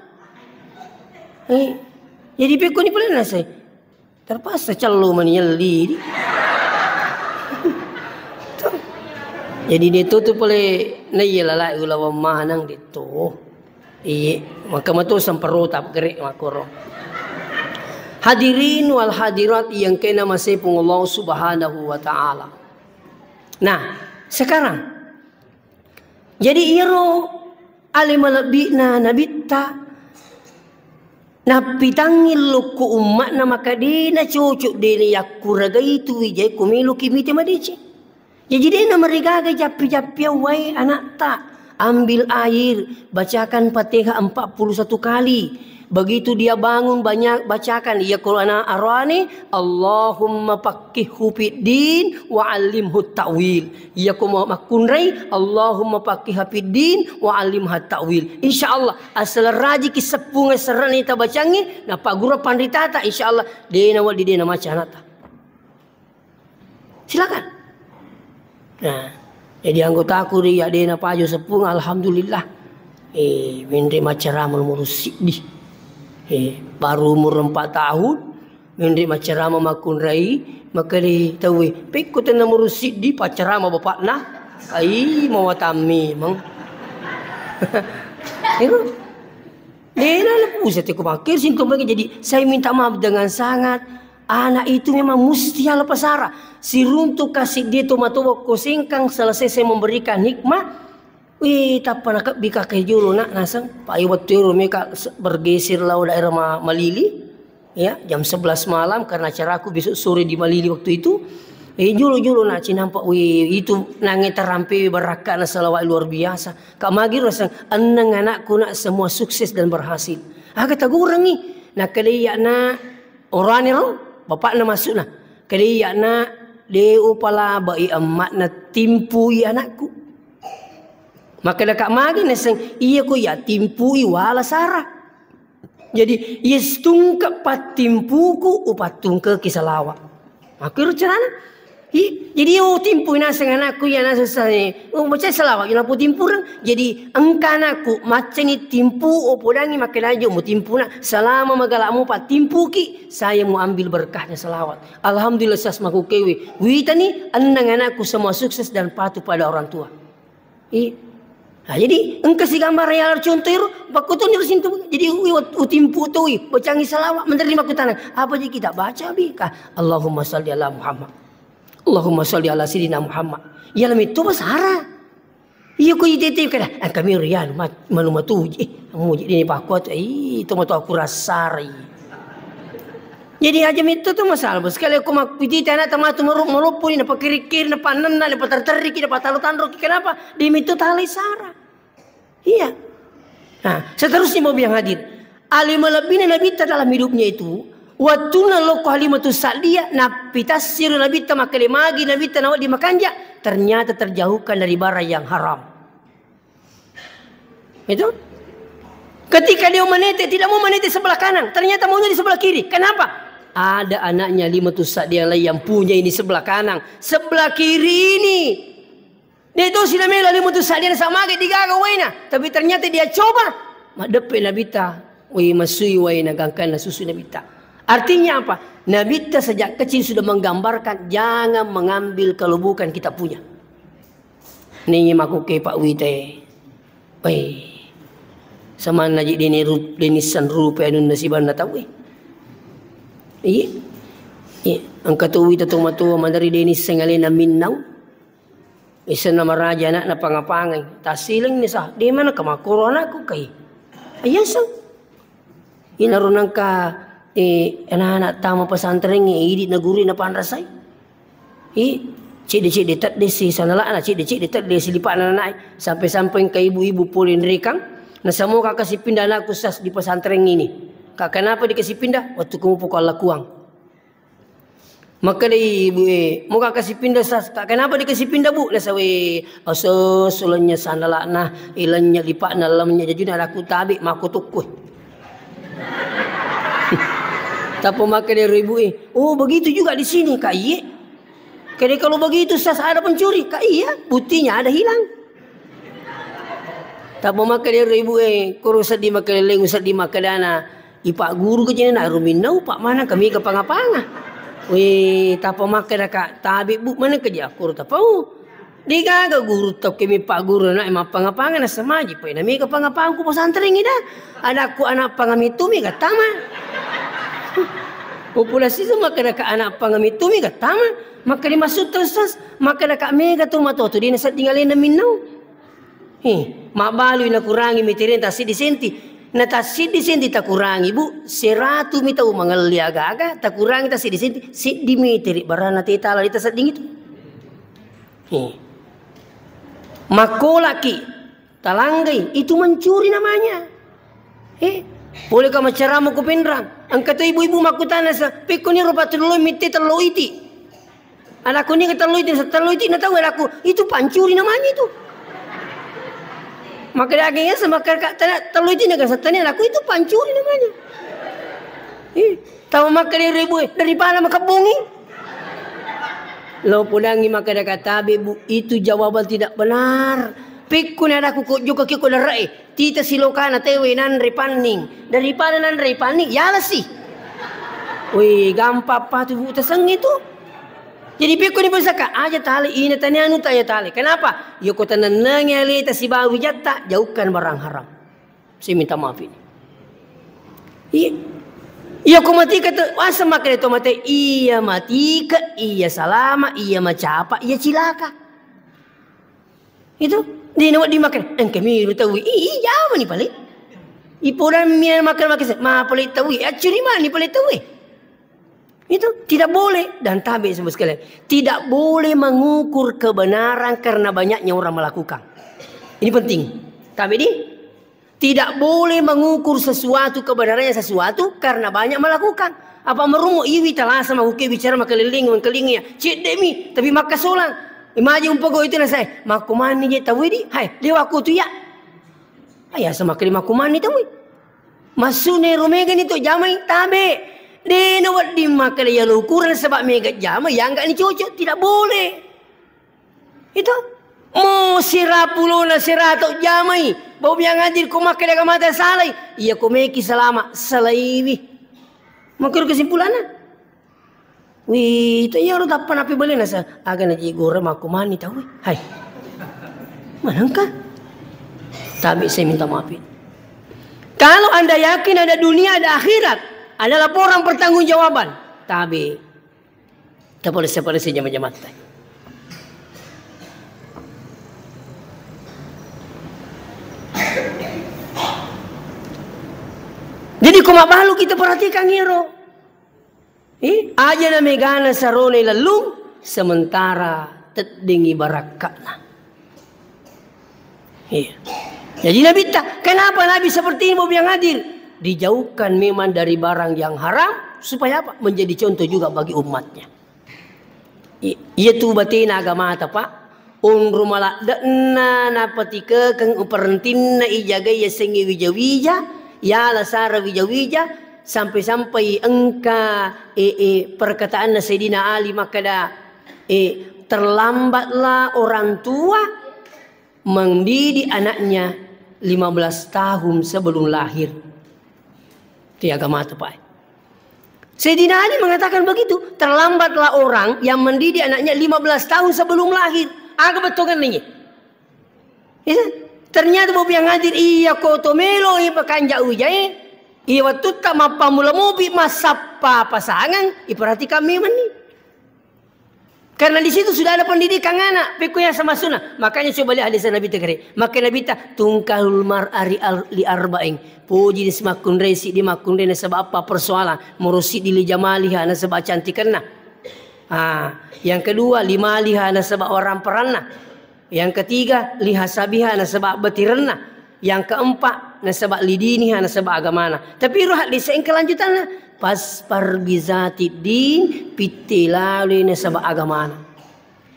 Eh, jadi pekkoni pale nasai. Terpaksa cello mani yelli di. Tuh. Jadi de to tu pale naiya lalai ulawang manang de to. Iye, maka mato samparota gere makkoro. Hadirin wal hadirat yang kena masepung Allah Subhanahu wa Ta'ala. Nah, sekarang, jadi iyaro ale malebbi'na nabitta nappitangngi lukku umma'na maka dena cocok dena yakkuragai tu wijai ko meloki mite madeceng. Jaji, dena marigaga jappi-jappiang wae anakta. Ambil air, bacakan Fatihah empat puluh satu kali. Begitu dia bangun, banyak bacakan. Iya ko ana aroane, Allahumma faqqihhu fid din wa allimhu ta'wil. Iya ko ma-, makkunrai, Allahumma faqqihha fid din wa allimha ta'wil. Insya Allah, asal rajiki seppunga serrani tabacangi, napagguru panritata, insya Allah, dena waddi dena maca anakta. Silakan. Nah, jadi anggotaku ri, ya, dena pajo seppung, alhamdulillah. Eh, menre maccarama nomor siddi. Eh, baru umur empat tahun, menre maccarama makkunrai, makkedai tauwe, "Pekko tenna nomor siddi paccarama bapakna?" Ai, mawatang memang. Ero. Dena lepusa teko makkero sinto magi. Jadi, saya minta maaf dengan sangat. Anak itu memang musti alapa sara. Siruntuk kasih dia tomatoa ko sengkang selesai saya memberikan hikmah. Wih, tappa nakebbi kakai jolo nak naseng. Pak, iya, wettu ero meka se-, bergeser lao daerah Ma-, Malili. Ya, jam sebelas malam karena acaraku besok sore di Malili waktu itu. Eh, jolo-jolo nak cinampak, wih, itu nange tarampe barakka na salawat luar biasa. Kak Magi raseng, enneng anakku nak semua sukses dan berhasil. Aga tagurengi. Nakkedai iya nak, orane ro, bapakna maksudna. Kedai iya nak, de upalabai emmakna timpui anakku. Makkeda Kak Magi naseng, iya ko iya timpui wala sara. Jadi, iya setungke pattimpuku, upattungkeki salawat. Makkiro carana. Hi, jadi, oh, timpui naseng anakku, iya naseng sani. Oh, baca salawat, iya napu timpureng. Jadi, engka anakku, maccani timpu, oh, podangi makkeda aja, mu timpuna. Selama magalamu pattimpuki, saya mau ambil berkahnya salawat. Alhamdulillah, sas makukewe. Witani, enneng anakku semua sukses dan patuh pada orang tua. I-, nah, jadi engka si gambar ya contoh iro, pakkutuni ro sintu. Jadi, ui-, ut-, utimpu toi, bacangi salawat, menerima kutana. Apa ji kita baca bi? Kah, Allahumma salli ala Muhammad. Allahumma salli ala Sayyidina Muhammad. Ya, lami tu basara. Iya ko itete kada, ah, kami ro ya, ma-, manu matuji. Eh, muji dini pakkuat, ih, to matu aku rasari. Jadi aja mitu tu masalah, Bos. Sekali aku makkutiti anak tamatu maru-, maloppo ni, napakiri-kiri, napannenna, napaterri-terriki, napatalo-tanroki. Kenapa? Di mitu talai sara. Iya. Nah, seterusnya mau bilang hadir. Ali malebbina Nabitta dalam hidupnya itu, wattunna lokko Halimatus Sa'diyah, napitassiru Nabitta makkeda magi Nabitta nawedding makanja, ternyata terjauhkan dari barang yang haram. Itu. Ketika dia menete, tidak mau menete sebelah kanan, ternyata maunya di sebelah kiri. Kenapa? Ada anaknya Halimatus Sa'diyah yang lain yang punya ini sebelah kanan. Sebelah kiri ini. Dia itu sudah melo Halimatus Sa'diyah sama aja digaga waina. Tapi ternyata dia coba. Maddeppe Nabitta. Wih, masui waina gangkanna susu Nabitta. Artinya apa? Nabitta sejak kecil sudah menggambarkan jangan mengambil kalau bukan kita punya. Ni makuke Pak Wite. Wei. Samanna ji dini rup-, dini san rupe anunna sibanna tauwe. Iya. Eh, engka tu wita tomatoa maderi de nisseng alena minnau. Isenna maraja anakna panga-pangai. Tassilengngi sa, de maneng ka makkoro anakku kai. Ayaseng. Inaro nengka, eh, anak-anak tama pesantrengnge, idi na guru na panrasai. I, cedde-cedde tedde si sanala'na, cedde-cedde tedde si lipa'na nanae. Sampai-sampai engka ibu-ibu pole nrekang, nasamoka kasi pindah anakku sas di pesantren ini. Kak, kenapa dikasih pindah? Waktu kumupu ko Allah kuang. Makkeda ibu e, "Moga kasi pindah, Sas?" "Kak, kenapa dikasih pindah, Bu?" Nasawe, "Aso, sulanya sanala'na, ilanya lipa'na, lamanya jajuna, anakku tabe mako tukku." Tappa makkeda ero ibu e, "Oh, begitu juga di sini, Kak?" "Iye." "Kede kalau begitu, Sas, ada pencuri?" "Kak, iya, buktinya ada hilang." Tappa makkeda ero ibu e, koro seddi makkeleleng, seddi makkedana, Ipagguru ka jena na ruminnau, pa maneng ka mega panga-panga. Weh, tappa makkeda ka, tabe, Bu, maneng ka je akkoro tapau. Degaga guru tau ke mi pagguru na mappanga-panga na samaji, pa na mega panga-panga ku pesantren ida. Anakku anak panga mitu mega tama. Populasi tu makkeda ka anak panga mitu mega tama. Makkeda maksud tu, Ustaz, makkeda ka mega tu matoa tu dena sedding alena minnau. He, mabbalui nakurangi metereng tassiddi senti. Na tassiddi senti takurangi, Bu, seratu mi tau mangelli aga-aga, takurangi tassiddi senti, siddi metere barana tetala di tasedding itu. He. Makkolaki, talanggai, itu mencuri namanya. He. Boleh ka macarama ku penrang. Engka tu ibu-ibu makkutana sa, "Pekko ni rupa tello mitte tello iti." Anakku ni ketellu iti, setellu iti, na tahu anakku, itu pancuri namanya itu. Maka dia akhirnya sama kakak tanya, tellu iti na setellu anakku, itu pancuri namanya. Eh, tahu maka dia ribu, eh, daripada maka bungi. Lo pudangi maka dia kata, "Be, Bu, itu jawaban tidak benar." Pikku ni anakku kok juga kiko darai. Tita silokana tewe nanre panning. Daripada nanre panning, yalasi. Wih, gampang apa tu Bu taseng itu. Jadi pekko ni pusaka, aja tali, ina tani anu ta ya tali. Kenapa? Yo ko tanennengi aleta sibawa wijatta, jauhkan barang haram. Saya minta maaf ini. Iya. Iya ko mati kata, wasa makkeda to mate, iya mati ke, iya salama, iya macapa, iya cilaka. Itu, di nawa di makan, engka miru tau, i, i, jama ni pale. Ipodan mi makan makan, ma pale tau, accuri mani pale tau. Itu tidak boleh dan tabe semua sekalian. Tidak boleh mengukur kebenaran karena banyaknya orang melakukan. Ini penting. Tabe di? Tidak boleh mengukur sesuatu kebenarannya sesuatu karena banyak melakukan. Apa merumu iwi talasa mahuke bicara makelilling mengkelingi ya. Cedde mi, tapi makkasolang. Imaji umpago itu na saya. Makkumani je tawidi. Hai, dewa kutu ya. Ayasa makkeda makkumani tawwi. Maksudnya ero mega ni to jamai tabe. De na wedding makkeda ya lo ukuran sebab mega jamai ya enggak ni cocok, tidak boleh. Itu mo sira pulona sira to jamai. Bau biang adil ko makkeda mata salai. Iya ko meki salama salaiwi. Makkeda kesimpulanna. Wih, itu iya ro tappa napi beli nasa. Aga na ji gore makku mani tau. Hai. Manengka? Tabe saya minta maaf. Kalau Anda yakin ada dunia, ada akhirat, ada laporan pertanggungjawaban, tabe. Tapole-pole si jama-jamatta. Jadi ko mabalu kita perhatikan iro. Eh, aja na megana sarone lellung, sementara teddingi barakka'na. Iya. Jadi Nabitta, kenapa Nabi seperti ini, Bobi yang hadir? Dijauhkan memang dari barang yang haram, supaya apa? Menjadi contoh juga bagi umatnya. I-, iya tu batena agamata, Pak. Onro maladde'na napatikekeng uparentinna ijagai yasengnge wija-wija, yala sara wija-wija, sampai-sampai engka, e, e, perkataanna Sayyidina Ali makkeda, e, terlambatlah orang tua mendidik anaknya lima belas tahun sebelum lahir. Itu agamata, Pak. Sayyidina Ali mengatakan begitu, terlambatlah orang yang mendidik anaknya lima belas tahun sebelum lahir. Aga bettuanna ini. Ya, ternyata Bobi yang hadir, iya ko to melo i pakanja ujae, Iya, wettutta mappammula mopi massappa pasangeng, iperhatikan memang ni. Karena di situ sudah ada pendidikan anak, pekko yang sama sunnah. Makanya coba lihat hadis Nabi tegere. Maka Nabi ta, "Tungkahul mar'a li ar-, li arba'in." Poji di semakkunrei, siddi makkunrei nasaba apa persoalan. Moro siddi li jamaliha nasaba cantikenna. Ah, yang kedua, li maliha nasaba waramparanna. Yang ketiga, li hasabiha nasaba batirenna. Yang keempat, nasaba li diniha nasaba agamana. Tapi ro hadis yang kelanjutanna, "Fasfar bizatid din," pitte laloi nasaba agamana.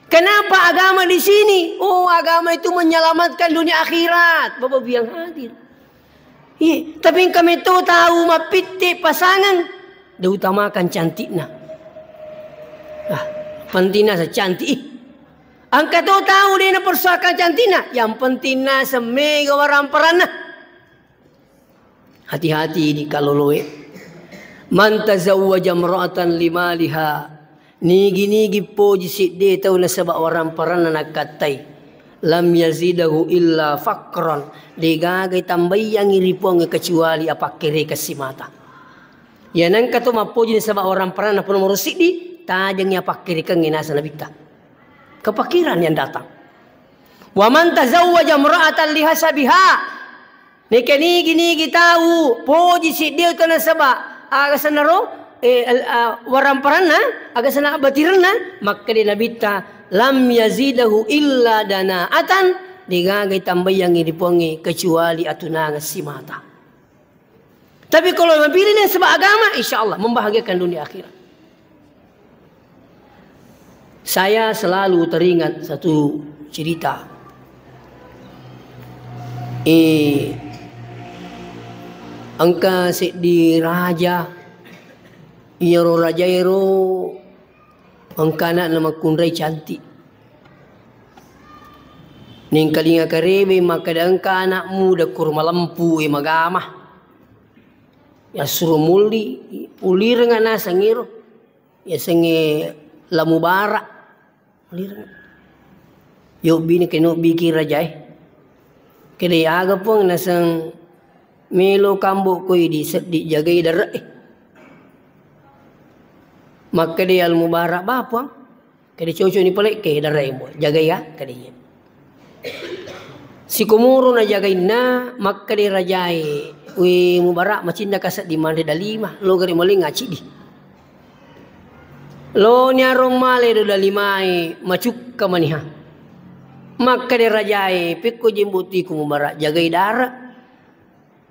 Kenapa agama di sini? Oh, agama itu menyelamatkan dunia akhirat. Bapak Ibu yang hadir. Iya, tapi engka metto tau mappitte pasangeng, diutamakan cantikna. Ah, pentingna sa cantik. Ih. Engka to tau de napersoalkan cantikna, yang penting naseng mega waramparanna. Hati-hati di kaloloe. Man tazawwaja imra'atan limaliha. Nigi-nigi poji sidde tau nasaba waramparanna nakkattai. Lam yazidahu illa faqran. Degaga tambaiyangi ri Puangnge kecuali apakkerekeng simata. Ya nengka to mappoji nasaba waramparanna pun nomoro siddi, tajengi apakkerekengnge naseng Nabitta. Kepakiran yang datang. Wa man tazawwaja imra'atan lihasabiha. Neke nigi-nigi tau poji siddi tau nasaba aga senaro, eh, al-, ah, waramparanna, aga sena batirenna, makkeda Nabitta, "Lam yazidahu illa dana'atan," degaga tambaiyangi ri Puangnge kecuali atunangeng simata. Tapi kalau memilih nasaba agama, insya Allah membahagiakan dunia akhirat. Saya selalu teringat satu cerita. Eh, engka seddi raja, iyaro rajaero engka anakna makkunrai cantik. Nengkalinga karebe makkeda engka anakmu dakkoro malempu e magama. Yassuro mulli, ulireng naseng ero. Yasengnge La Mubarak. Ulireng. Yobbi ni kenobbiki rajae. Kede aga Puang naseng melo kambo koi di seddi jagai dare'e. Makkede Al Mubarak, "Ba Puang." Kede cocok ni pale ke darai mo, jagai ya, kede iya. Sikomoro na jagainna, makkede rajae, "We Mubarak, macinna ka seddi manre dalima, lo gare maling acidi. Lo niaro male do dalimae macukka maniha." Makkede rajae, "Pekko jembotiku Mubarak, jagai dara."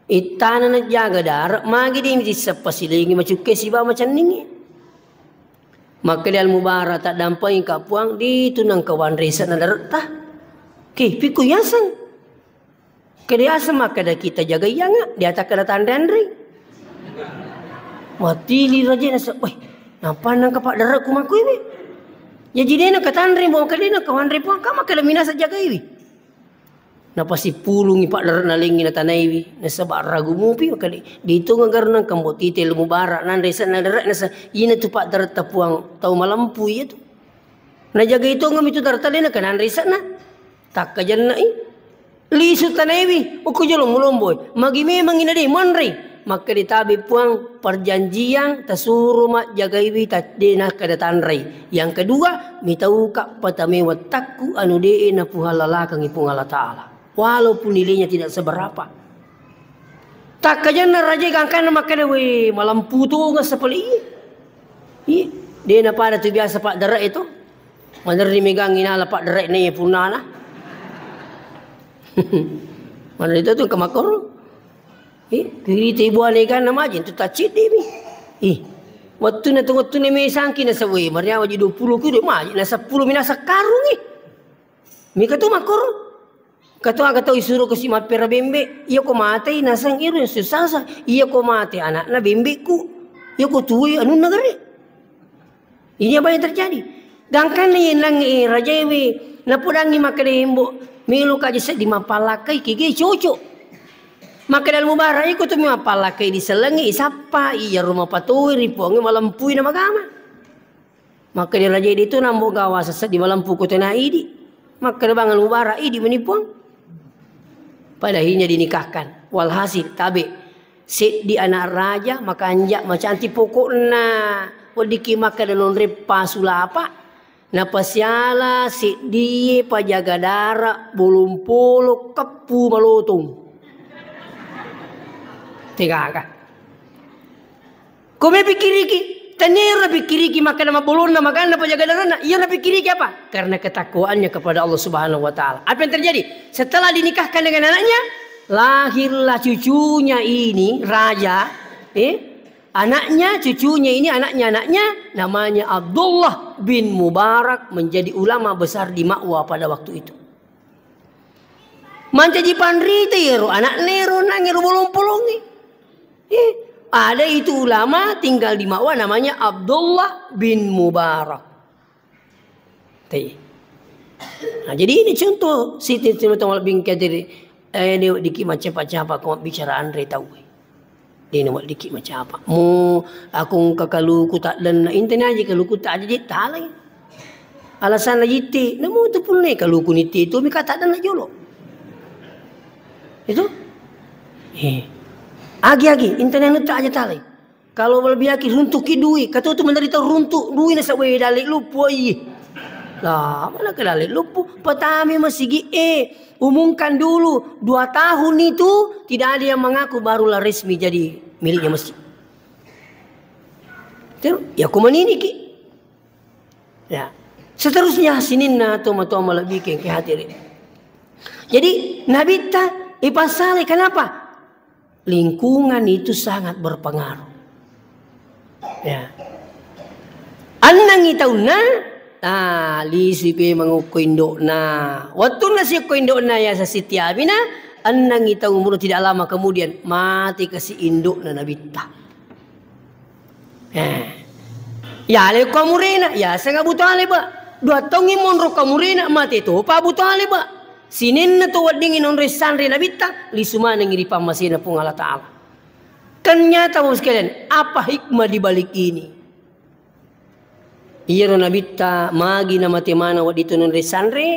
Ittana najaga dara, magi de mitissappa silengi macukka siba macenningi. Makkeda Al Mubarak, "Taddampengi ka Puang, ditu nengka wanre ise'na dare'ta." "Ke, pikku yaseng?" "Kede yaseng makkeda kita jaga iyanga, diatakkeda tanre-anre." Matili raja naseng, "Weh, nappa nengka paddare'ku makkuiwi. Jaji de nengka tanre, makkeda de nengka wanre Puang, ka makkeda minasa jagaiwi." Napasippulungi paddare'na lengngi natanaiwi, nasaba ragu mupi, makkeda, "Ditonga garunang kambo tite Al Mubarak, nanre ise'na dare'na sa, ina tu paddare'ta Puang tau malempu iya tu. Najagai tongeng mi tu dare'ta de nengka nanre ise'na." Takkajenna'i. Lisu tanaiwi, okko jolo mulomboi. Magi memangngi na de manre. Makkeda tabe Puang, perjanjian tasuro majjagaiwi ta-, de nakkeda tanrei. Yang kedua, mitauka patame wettakku anu de napuhalalakangi Puang Allah Ta'ala. Walaupun nilainya tidak seberapa. Takkajanna raja gangkanna makkeda, "We, malempu tongeng sapale iye. Iye, de napada tu biasa paddare'e to. Manerri megangngi nala paddare'na iye punnana." Mana itu tu kemakkoro. Eh, kiri te buane ganna maji tu tacciddi mi. Eh, wettuna tu wettuna mesangki nasaba, "We, mariawa ji dua puluh kilo maji na sepuluh mi nasakkarungi." Mika tu makkoro. Kato aga tau isuro kasi mappera bembe, iya ko matei naseng iru yang susah sa. Iya ko mate anakna bembeku. Iya ko tuwe anunna gare. Ini apa yang terjadi? Gangkanna yenang e rajaewe, napodangi makkeda embo, "Melo kaji seddi mappallakai kege cocok." Makkeda Al Mubarak, "Iko tu mappallakai disellengi, isappa, iya rumah patoi ri Puangnge malempui na magama." Makkeda raja idi tu nambo gawa sesseddi malempu ko tena idi. Makkeda bang Al Mubarak, "Idi meni Puang." Pada akhirnya dinikahkan. Walhasil, tabe. Seddi anak raja, makanja, macantik, pokokna weddikki makkeda nonreppa sulapa, napasiala seddie pajaga dara bolong polong keppu malotong. Tegaga. Ko mepikkiriki, taniero napikkiriki makkeda mabbolonna maganna pajaga darana, iya napikkiriki apa? Karena ketakwaannya kepada Allah Subhanahu wa Ta'ala. Apa yang terjadi? Setelah dinikahkan dengan anaknya, lahirlah cucunya ini, raja, eh, anaknya, cucunya ini, anaknya, anaknya, namanya Abdullah bin Mubarak, menjadi ulama besar di Ma'wa pada waktu itu. Mancaji panrita iyaro anakna ero nang ero bolong-polongnge. Eh, ada itu ulama tinggal di Ma'wa namanya Abdullah bin Mubarak. Tei. Nah, jadi ini contoh siti teman-teman bingkai dari, eh, ini dikit macam-macam apa kau bicara Andre tahu. Dena weddikki macapa. Mo aku engka kaluku taddenna, inteni aja kaluku tak aja je talai. Alasanna jitti, namo tu punne kaluku nitti tu mika taddenna jolo. Itu? Eh. Agi-agi, inteni anu tak aja talai. Kalau lebih aki runtuki dui, kata tu menderita runtuk dui na sawe dale lupu, oi. Lah, mana ke dale lupu? Petami masigi, eh. Umumkan dulu, dua tahun itu tidak ada yang mengaku, barulah resmi jadi miliknya masjid. Terus, ya, kumanini ki. Ya. Seterusnya, sininna toma-toma lebih ke, ke hadirin. Jadi, Nabitta ipasale, kenapa? Lingkungan itu sangat berpengaruh. Ya. Ennengngi taunna, ah, lisui pe mengukko indo'na. Wettunna siukko indo'na ya sasitiabina, ennengngi taung umur tidak lama kemudian mati kasi indo'na Nabitta. Eh. Ya, le ko amurena, ya, seng Abu Thalib, ba. Dua taungngi monro ko amurena, mate topa Abu Thalib, ba. Sininna to weddingngi nonroi sanre Nabitta, lisu manengngi ri pammasena Puang Allah Ta'ala. Kan nyata, Bapak sekalian, apa hikmah di balik ini? Iyaro Nabitta magi namate maneng wedding to nonroi sanre,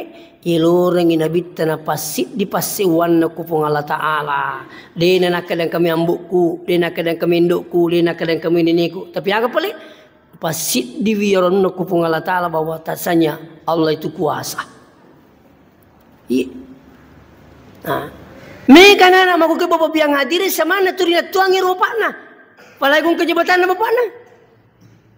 ilorengngi Nabitta napassiddi passeuwanna ku Puang Allah Ta'ala. De' na nakkadang kami ambo'ku, de' nakkadang kami indo'ku, de' nakkadang kami nene'ku. Tapi aga pale? Passiddiwi iyaro onnokku Puang Allah Ta'ala bahwa tassanya Allah itu kuasa. Iya. Nah. Mega nana makuke bapak biang hadiri samanna tu rinattuangi ropa'na. Apalagi kung kejabatanna bapakna.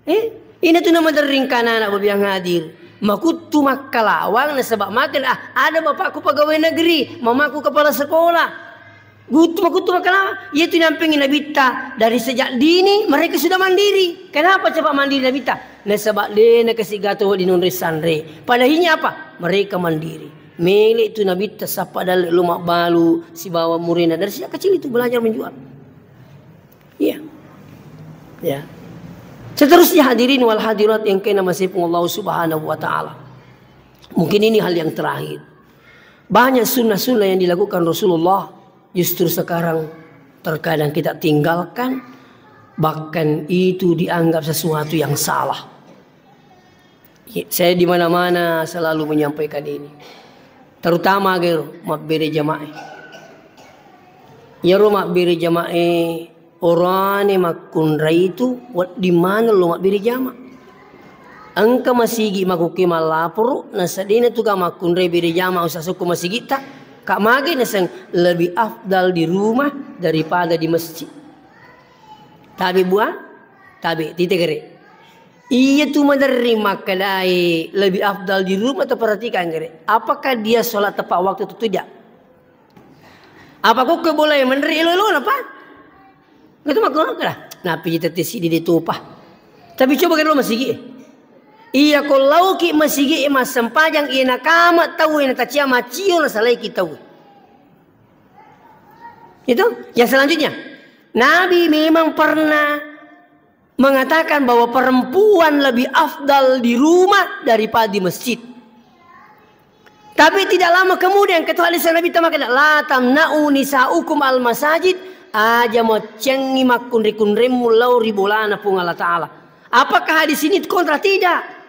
Eh, ina tu nama derring kanana bapak biang hadir. Makuttu makkalawang nasaba makan, ah, ada bapakku pegawai negeri, mamaku kepala sekolah. Guttu makuttu makkalawang, iya tu nampingi Nabitta, dari sejak dini mereka sudah mandiri. Kenapa cepat mandiri Nabitta? Nasaba de' na kasi gato di nonroi sanre. Padahinya apa? Mereka mandiri. Mele' tu Nabitta sappa dalle' lo mabbalu sibawa murena. Dari sejak kecil itu belajar menjual. Iya. Ya. Seterusnya hadirin wal hadirat yang kena masih Allah Subhanahu wa Ta'ala. Mungkin ini hal yang terakhir. Banyak sunnah-sunnah yang dilakukan Rasulullah justru sekarang terkadang kita tinggalkan, bahkan itu dianggap sesuatu yang salah. Saya di mana-mana selalu menyampaikan ini. Terutama gero mabbere jamaah. Iyaro mabbere jamaah orane makkunrai itu wedding maneng lo mabbere jama. Engka masigi makukke mallaporo, nasadena tu ga makkunrai bere jama usasukku masigitta, ka mage naseng lebih afdal di rumah daripada di masjid. Tabe bua, tabe tite gere. Iya tu maderri makkedai lebih afdal di rumah, atau perhatikan gere. Apakah dia sholat tepat waktu atau tidak? Apa kukku boleh meneri elo-elo napa? Gitu mah kok lah. Napi tete sidi di tupa. Tapi coba kalau masigi. Iya ko lauki masigi mas sempajang iya nakama tau iya natacia macio na salaiki tau. Itu. Yang selanjutnya, Nabi memang pernah mengatakan bahwa perempuan lebih afdal di rumah daripada di masjid. Tapi tidak lama kemudian, ketua hadis Nabi tama kena, "La tamna'u nisa'ukum al masajid," aja moccengi makkunre-kunremmu lao ri bolana Puang Allah Ta'ala. Apakah hadis ini kontra? Tidak.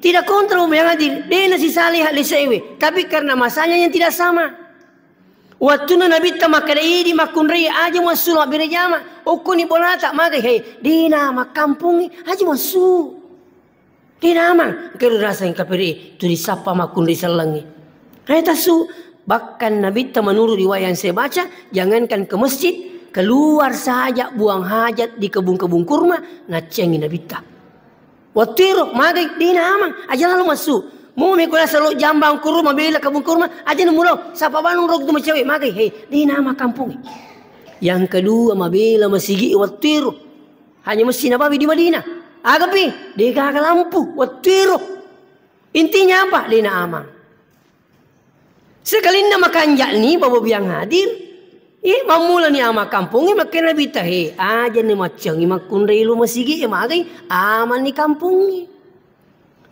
Tidak kontra, yang hadir. Dena si salih hak lisewe. Tapi karena masanya yang tidak sama. Wettunna Nabitta makkeda, idi makkunrai, aja muassu mabbere jama. Okkoni bolata, magai, he, dena makkampungi, aja muassu. Dena amang, kero raseng kapere, tuli sappa makkunrai sellengngi. Hai tassu, bahkan Nabitta menurut riwayat yang saya baca, jangankan ke masjid, keluar saja buang hajat di kebun-kebun kurma, naccengi Nabitta. Wettuero, magai, dena amang, aja lalo massu. Mo meko nasalo jambang kurma, mabela kebun kurma, aja namulo, sapa banung rok tu macawe, magai, he, dena amang kampungi. Yang kedua, mabela masigi wettuero. Hanya masigi nabawi di Madinah. Agapi, degaga lampu, wettuero. Intinya apa? Dena amang. Sekalinna makanja'ni, Bapak Ibu yang hadir, eh, mammulani ama kampongnge, makkeda Nabitta, he, ajani maccengi makkunrai lo masigi, eh, magai, amanni kampongnge.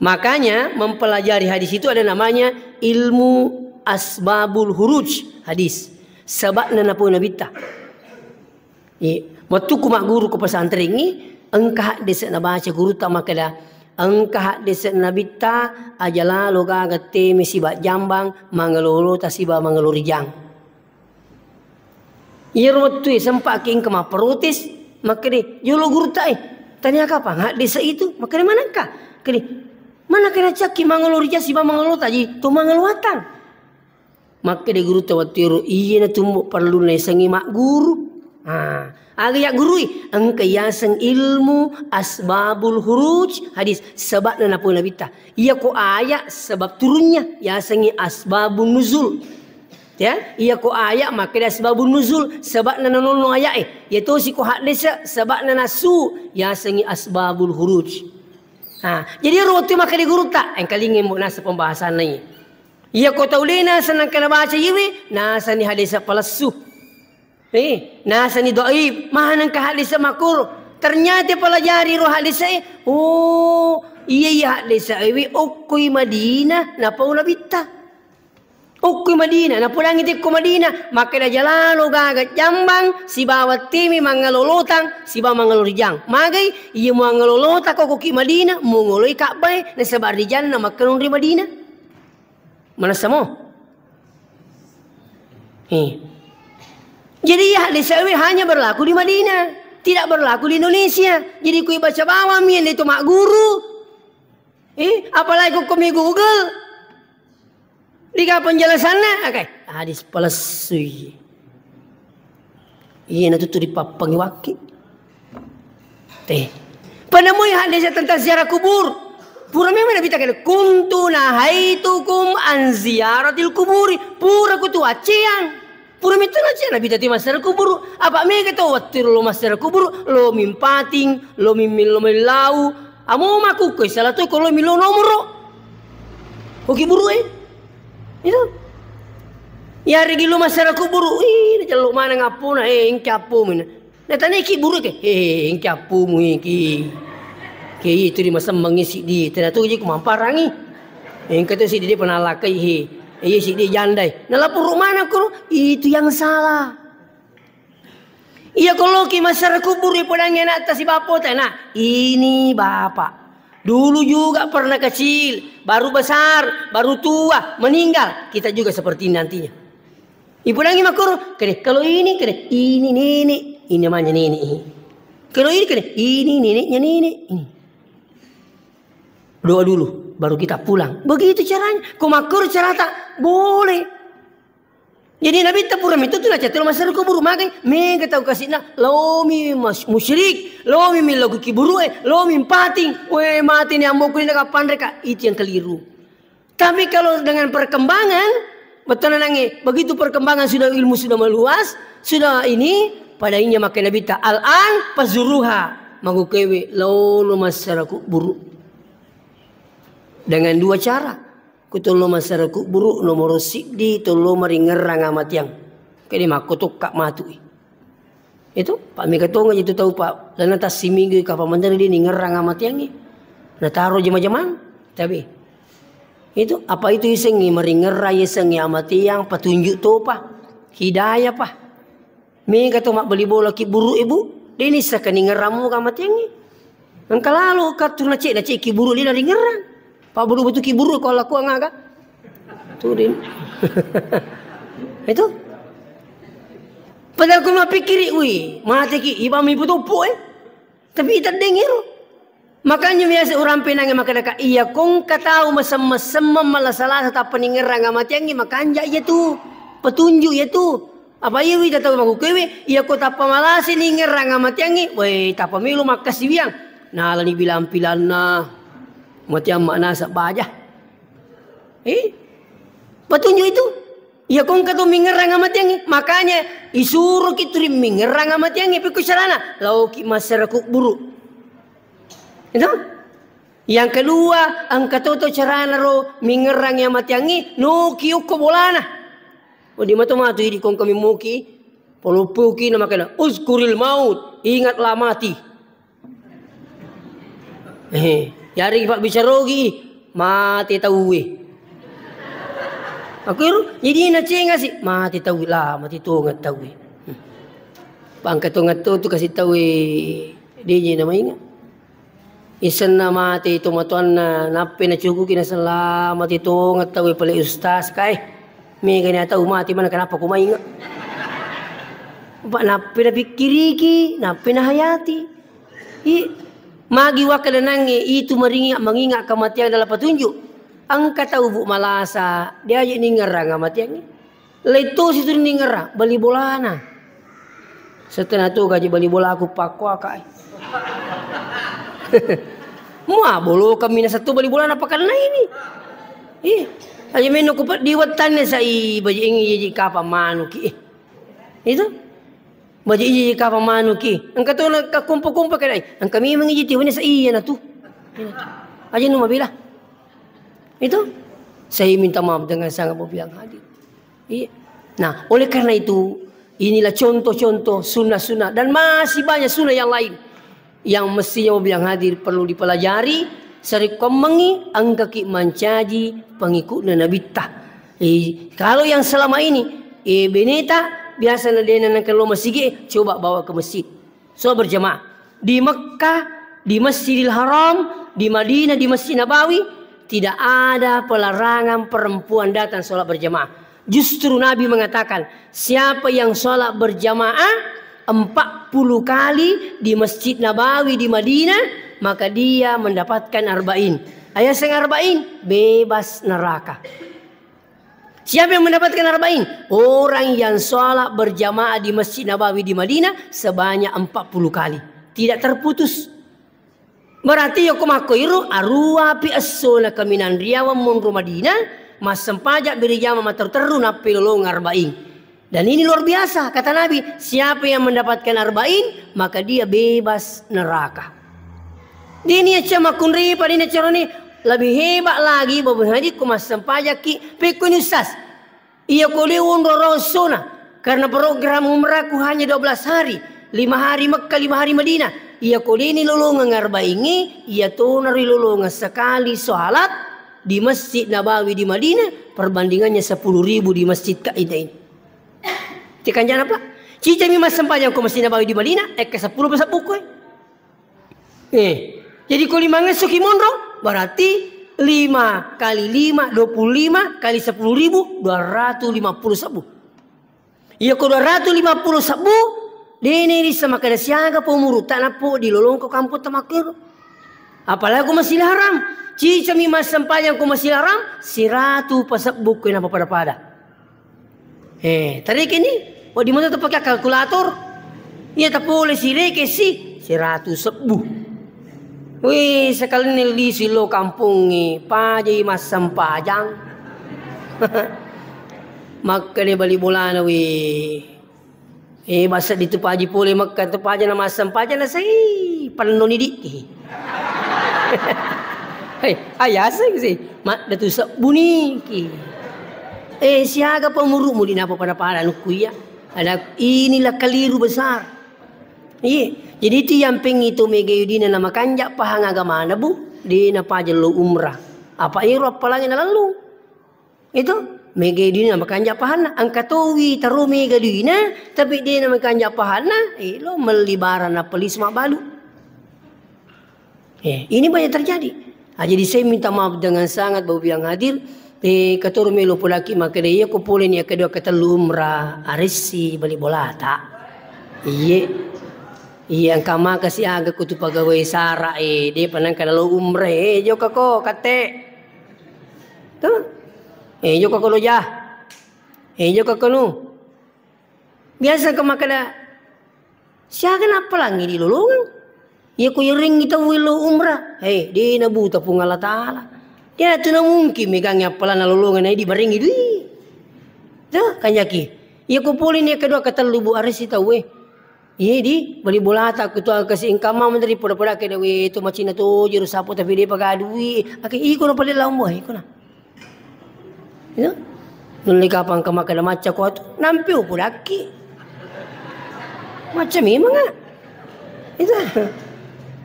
Makanya, mempelajari hadis itu ada namanya ilmu asbabul huruj hadis. Sababna napau Nabitta. Iya, wettukku magguru ko pesantrengngi, engka haddese' nabaca gurutta makkeda, engka haddese' Nabitta, aja lalo gaga teme siba jambang, mangelolota siba mangelo rijang. Iyaro wettue sempa'ki engka mapprotes, makkeda, jolo gurutta, eh, tania kapang haddese' itu? Makkeda, manengka? Kede, manengka nacakki mangelo rijang siba mangelolota ji, to mangelo watang. Makkeda gurutta wettuero, iyena tumbo perlu nayasengngi magguru. Ah, aga yaggurui? Engka yaseng ilmu asbabul huruj hadis, sababna napau Nabitta. Iyako ayat sebab turunnya, yasengngi asbabun nuzul. Ya, iyako ayat makkeda asbabun nuzul, sababna nanonno ayat e. Iyatosi ko haddese', sababna nassu, yasengngi asbabul huruj. Ah, jadi ero wettu makkeda gurutta, engkalinga mbo nasa pembahasanna iye. Iyako tau de naseng nengka nabaca iyewe, nasani hadese' palessu. Eh, nasani dhaif, manengka hadese' makkuro. Ternyata pelajari ro hadese' e, oh, iya, iya, hadese' ewe okkoi Madinah napau Nabitta. Okkoi Madinah, napodangngi tekko Madinah, makkeda aja lalo gaga jambang sibawa teme mangelolotang sibawa mangelo rijang. Magai, iya muangelolota ko koki Madinah, mungoloi Ka'bah e, nasaba rijanna makkenung ri Madinah. Manessa mo? Eh. Jadi, iya, hadis sawi hanya berlaku di Madinah, tidak berlaku di Indonesia. Jadi, kui baca bawang mi yang itu magguru. Eh, apalagi kok komi Google. Diga penjelasanna? Oke, hadis palessui. Iyana tu, tu dipappangi wakki. Teh. Penemui hadis tentang ziarah kubur. Pura memang Nabitta kene, "Kuntu nahaitukum an ziyaratil kuburi." Pura kutu acceang. Pura mitu nacceang Nabitta ti massara kuburu. Apa mega tau wettu lo massara kuburu, lo mimpating, lo mimmin, lo millau. Amo makukkoi salah tu ko lo milo nomoro. Oke buru eh. Itu. Yaregi lo massara kuburu, ih, nacello maneng appona, eh, engka appomu. Natanai ki buru ke, eh, engka appomu, eh, ki. Ke itu di masemmangi siddi, tena tu ji kumamparang, eh. Engka tu siddi dia penalakai, eh. Eh, siddi jandai. Nalapuru mana kono, itu yang salah. Iya, ko loki massara kuburu, ipodangngi anakta sibappota, nah, ini bapak. Dulu juga pernah kecil, baru besar, baru tua, meninggal. Kita juga seperti ini nantinya. Ipodangngi makkoro, kede, kalau ini, kede, ini nenek, ini namanya nenek. Kalau ini, kede, ini neneknya nenek. Ini. Doa dulu, baru kita pulang. Begitu caranya. Ko makkoro carata, boleh. Jadi Nabitta pura metto tu nacatelo massara kuburu, magai mega tau kasi'na, laomi mas-, musyrik, laomi millau ki kuburu e, laomi mpating, we, mati ni amboku ni, nakapanreka, itu yang keliru. Tapi kalau dengan perkembangan, betul nange, begitu perkembangan sudah, ilmu sudah meluas, sudah ini, pada inya makai Nabitta, al-an fazuruha, magukewe, laolo massara kuburu. Dengan dua cara. Ku tollo massara kuburu, nomoro siddi, tollo maringerrang amatiang. Kede makkotokka matui. Itu, pa mega tonga itu tau, pa, lana tassiminggu kapang manre di ningerrang amatiangi. Nataro jama-jamang, tabe. Itu, apa itu isengi maringerrang, isengi amatiang, patunjuk topa, hidayah pa. Mega to mabbali bola ki buru e, Bu. Deni saka ningerrang muga matiangi. Engka lalo kattu nace, nace ki buru dena ringerrang. Pa buru betu ki buru ko lakuang aga. Tu den. Itu. Padahal ko mappikkiri, wih, mateki, ibami putuppu, eh. Tapi iteddeng iro. Makanya biasa urang penangnge makkedaka, iya kongka tau masemmeng-semmeng malasa-lasa tappa ningerrang amateangngi, makanja iya tu. Petunjuk iya tu. Apa iya wita tau makkukkue, iya ko tappa malasa ningerrang amateangngi, weh, tappa melo makkasiwiang. Nalani bilang-pilanna. Matiang maknasa baja. Eh? Petunjuk itu. Iya kongka tu mingerrang amateangngi. Makanya isuroki tu ri mingerrang amateangngi. Pekko carana? Laoki massara kubburu. Itu? Yang kedua, engka toto carana ro mingerrang amateangngi, noki okko bolana. Oh, di matu-matu idi kongka mimmuki, poloppuki na makana, "Uzkuril maut, ingatlah mati." Eh, yari pabbicarogi, mate tauwe. Aku iru, jadi nacenga si, mate tauwe lah, mate tonga tauwe. Hmm. Pangka tonga to tu kasi tauwe, deje nama ingat. Isenna mate tomatoanna, nappe nacukuki nasella mate tonga tauwe pale ustaz kae. Mega ni tau mate mana kenapa ku mainga. Pak nappe napikkiriki, nappe nahayati. I, magi wakkadanangnge itu maringi-, manginga kematian dalam petunjuk. Engka tau bu malasa, diaje ningerrang amatiangnge. Lettu situru ningerrang, bali bolana. Setena tu gaji bali bola aku pakkuakai. Mua bolo kami nasatu bali bolana pakanna ini. Ih, aja menu ku di wettanne sai baji ingi ji kapa manuki. Eh. Itu. Baji iji kapa manuki. Engka to na kakumpa-kumpa kedai. Engka memang iji tiwani sa iya na tu. Aja nu mabela. Itu. Saya minta maaf dengan sangat, Bapak yang hadir. Iya. Nah, oleh karena itu, inilah contoh-contoh sunnah-sunnah dan masih banyak sunnah yang lain yang mestinya Bapak yang hadir perlu dipelajari, sarekkuammengngi engkaki mancaji pengikutna Nabitta. Eh, kalau yang selama ini, eh, beneta biasa na dena nengka lo masigi, coba bawa ke masjid. Sholat berjamaah. Di Mekah, di Masjidil Haram, di Madinah, di Masjid Nabawi, tidak ada pelarangan perempuan datang sholat berjamaah. Justru Nabi mengatakan, siapa yang sholat berjamaah empat puluh kali di Masjid Nabawi di Madinah, maka dia mendapatkan arba'in. Ayaseng arba'in, bebas neraka. Siapa yang mendapatkan arba'in? Orang yang sholat berjamaah di Masjid Nabawi di Madinah sebanyak empat puluh kali. Tidak terputus. Berarti yoko makko iru, aruapi esso na kaminang riawang monro Madinah, massempajang beri jama matteru-teru nappi lolong arba'in. Dan ini luar biasa, kata Nabi, siapa yang mendapatkan arba'in, maka dia bebas neraka. Dini acca makkunripa, dini acca roni, lebih hebat lagi, Bapak Haji, ku massempajakki, pekkoni Ustaz. Iya ko de onro raossona, karena program umrahku hanya dua belas hari, lima hari Mekah, lima hari Madinah. Iya ko de ni lolongeng arba'ingngi, iya tona ri lolongeng sekali sholat di Masjid Nabawi di Madinah, perbandingannya sepuluh ribu di Masjid Kaidah ini. Tekanjana, Pak? Cicami massempajang ko Masjid Nabawi di Madinah, ekka sepuluh pasabbuku, eh. Eh, jadi ko lima ngesso ki monro, berarti lima kali lima, dua puluh lima kali sepuluh ribu, dua ratus lima puluh sebbu. Iya ko dua ratus lima puluh sebbu, dene rissa makkeda siaga pa umurutta nappo dilolongko kampung tamakkero. Apalagi ko Masjidil Haram, cicami massempajang ko Masjidil Haram, siratu pasebbu ko napa pada-pada. Eh, tariki ni, wedding moto tapake kalkulator. Iya tapole sireke si, siratu sebbu. Wih, sekalinna lisu lo kampongnge, pajai massempajang. Makkeda bali bolana, wih. Eh, basa ditu paji pole Mekka tu paja na massempajang na sai penno ni di. Hei, ayaseng si, madda tu sebbu niki. Eh, siaga pa umurumu di napa pada-pada nukku iya. Ada inilah keliru besar. Iya, jadi itu yang pengitu mega yudina na makanja pahang agamana bu, di na paja lo umrah. Apa ero apalagi na lalu. Itu, mega duina makanja pahanna, engka towi taro mega duina, tapi de na makanja pahanna, eh, lo melli barang na pelis mabbalu. Eh, ini banyak terjadi. Ah, jadi saya minta maaf dengan sangat Bapak Ibu yang hadir, Eh, katoro melo podaki makkeda, iya ko pole ni kedua ketellu umrah, aressi bali bolata. Iye. Iya, engka maka si aga kutu pegawai sara, eh, de panangka nalo umrah, eh, joka ko, kate. Tuh. Eh, joka ko loja. Eh, joka ko nu. Biasa engka makkeda, siaga nappalangi di lolongang? Iya ko yarengngi tau lo umrah, eh, de nabuta Puang Allah Ta'ala. Dia tu na mungkin megangi appalanna lolongang, na di barengngi dui. Tuh, kanjaki. Iya ko pole ni kedua ketellu bu aresi tau, eh. Iya di, bali bolata ku tu kasi engka mama dari poda-poda keda we tu macina tu jeru sapo tapi de pagadui. Ake iko na pale laung buah, iko na. Iya. Nulle kapang ke makkeda macca kuatu, nampe upodakki. Macca memang, ah. Itu.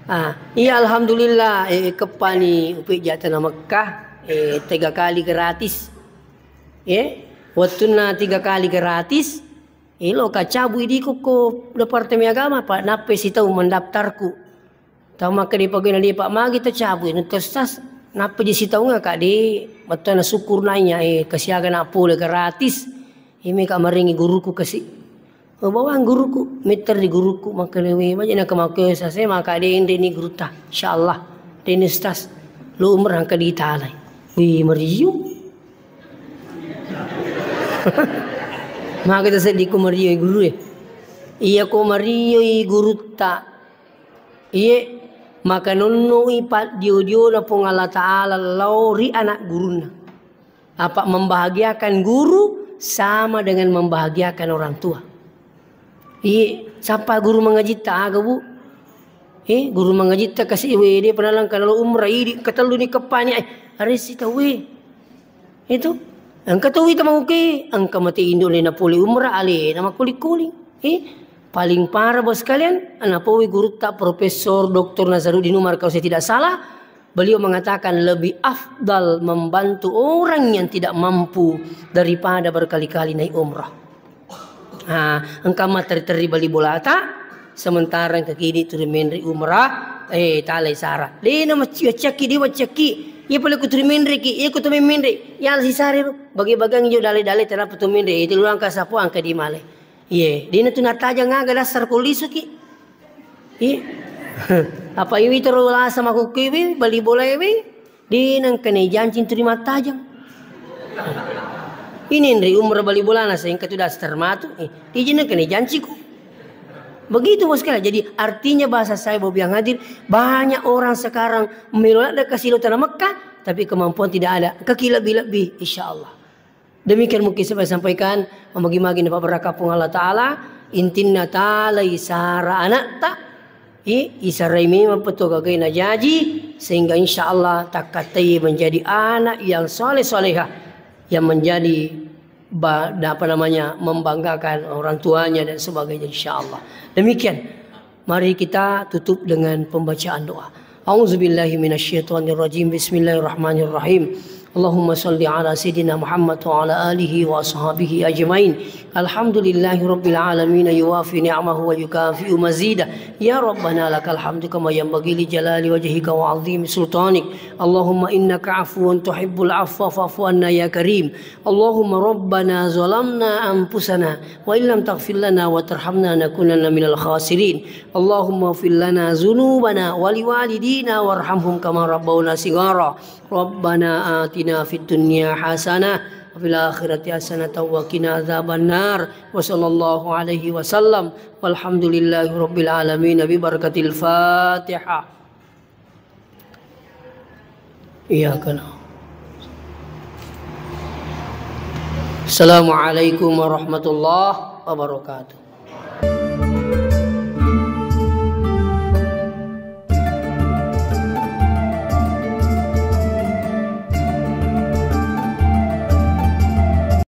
Ah, iya, alhamdulillah, eh, keppani upeja tana Mekkah, eh, tiga kali gratis. Eh, wettunna tiga kali gratis, eh, lo kacabui di ko, ko Departemen Agama, Pak, nappe sitau mendaftarku. Tau makkeda pegawai na depa magi tacabui, nutto stas, nappa ji sitaunga, Kak, de, bettuanna syukur naiya, eh, kasiaga na pole gratis. Imi, Kak, maringi guruku kasi. Oh, bawang guruku, metter di guruku, makkeda, we, maja na kemakke sase, maka de, ende ni gurutta. Insyaallah, de ni stas. Lo umrah angka ditalai. Wi, mario. Maka ta seddi ko mario i guru e. Iya ko mario i gurutta. Iye, maka nonnoi paddio-diona Puang Allah Ta'ala lao ri anak gurunna. Apa membahagiakan guru sama dengan membahagiakan orang tua. Iye, sapa guru mangajitta aga, Bu? Eh, guru mangajitta kasi wede panalang kanalo umrah idi ketellu ni keppani, eh, aresi tau, eh. Itu. Engka to wita mauke, engka mate indo lena pole umrah, alena makkuling-kuling. Eh, paling parah, Bos sekalian, ana powi gurutta Profesor Doktor Nazaruddin Umar, kalau saya tidak salah, beliau mengatakan lebih afdal membantu orang yang tidak mampu daripada berkali-kali naik umrah. Ah, engka materi-teri bali bolata, sementara engka kidi turi menre umrah, eh, talai sara. De na macci-, maccakki, de maccakki. Iya pale ku turi menreki, iya ku turi menre. Ya si sare ro. Bagi-bagang jo dale-dale tenapa tu menre. Itu luang kasapo angka di male. Iye, de na tu natajang aga dasar ko lisuki. Iye. Apa iwi tero lasa makukkui wi, bali bola wi. De nengka ne janci turi mattajang. Ini nri umrah bali bolana, sehingga tu daster matu. Eh, iji nengka ne janciku. Begitu, Bos sekalian. Jadi, artinya bahasa saya, Bapak yang hadir, banyak orang sekarang melo ladde kasi lo tanah Mekah, tapi kemampuan tidak ada. Kaki lebih-lebih, insya Allah. Demikian mungkin saya sampaikan, magi-magi napabarakat Puang Allah Ta'ala, intinna talai sara anakta, i, isarai memang peto gagai najaji, sehingga insya Allah takkatai menjadi anak yang soleh-solehah, yang menjadi ba-, apa namanya, membanggakan orang tuanya dan sebagainya, insya Allah. Demikian. Mari kita tutup dengan pembacaan doa. A'udzubillahi minasyaitonirrajim. Bismillahirrahmanirrahim. Allahumma salli ala sayyidina Muhammad wa ala alihi wa ashabihi ajmain. Alhamdulillahi rabbil alamin, yuwafi ni'amahu wa yukafi'u mazida. Ya Rabbana lakal hamdu kama yanbaghi li jalali wajhika wa azimi sultanik. Allahumma innaka afuwun tuhibbul afwa fa'fu anna ya karim. Allahumma rabbana zalamna anfusana wa illam taghfir lana wa tarhamna nakunanna minal khasirin. Allahumma ighfir lana dzunubana wa liwalidina warhamhum kama rabbawna shighara. Rabbana atina fid dunya hasanah wa fil akhirati hasanah wa qina adzabannar. Wa sallallahu alaihi wasallam. Walhamdulillahi rabbil alamin. Bi barakatil Fatihah. Iya, kana. Assalamualaikum warahmatullahi wabarakatuh.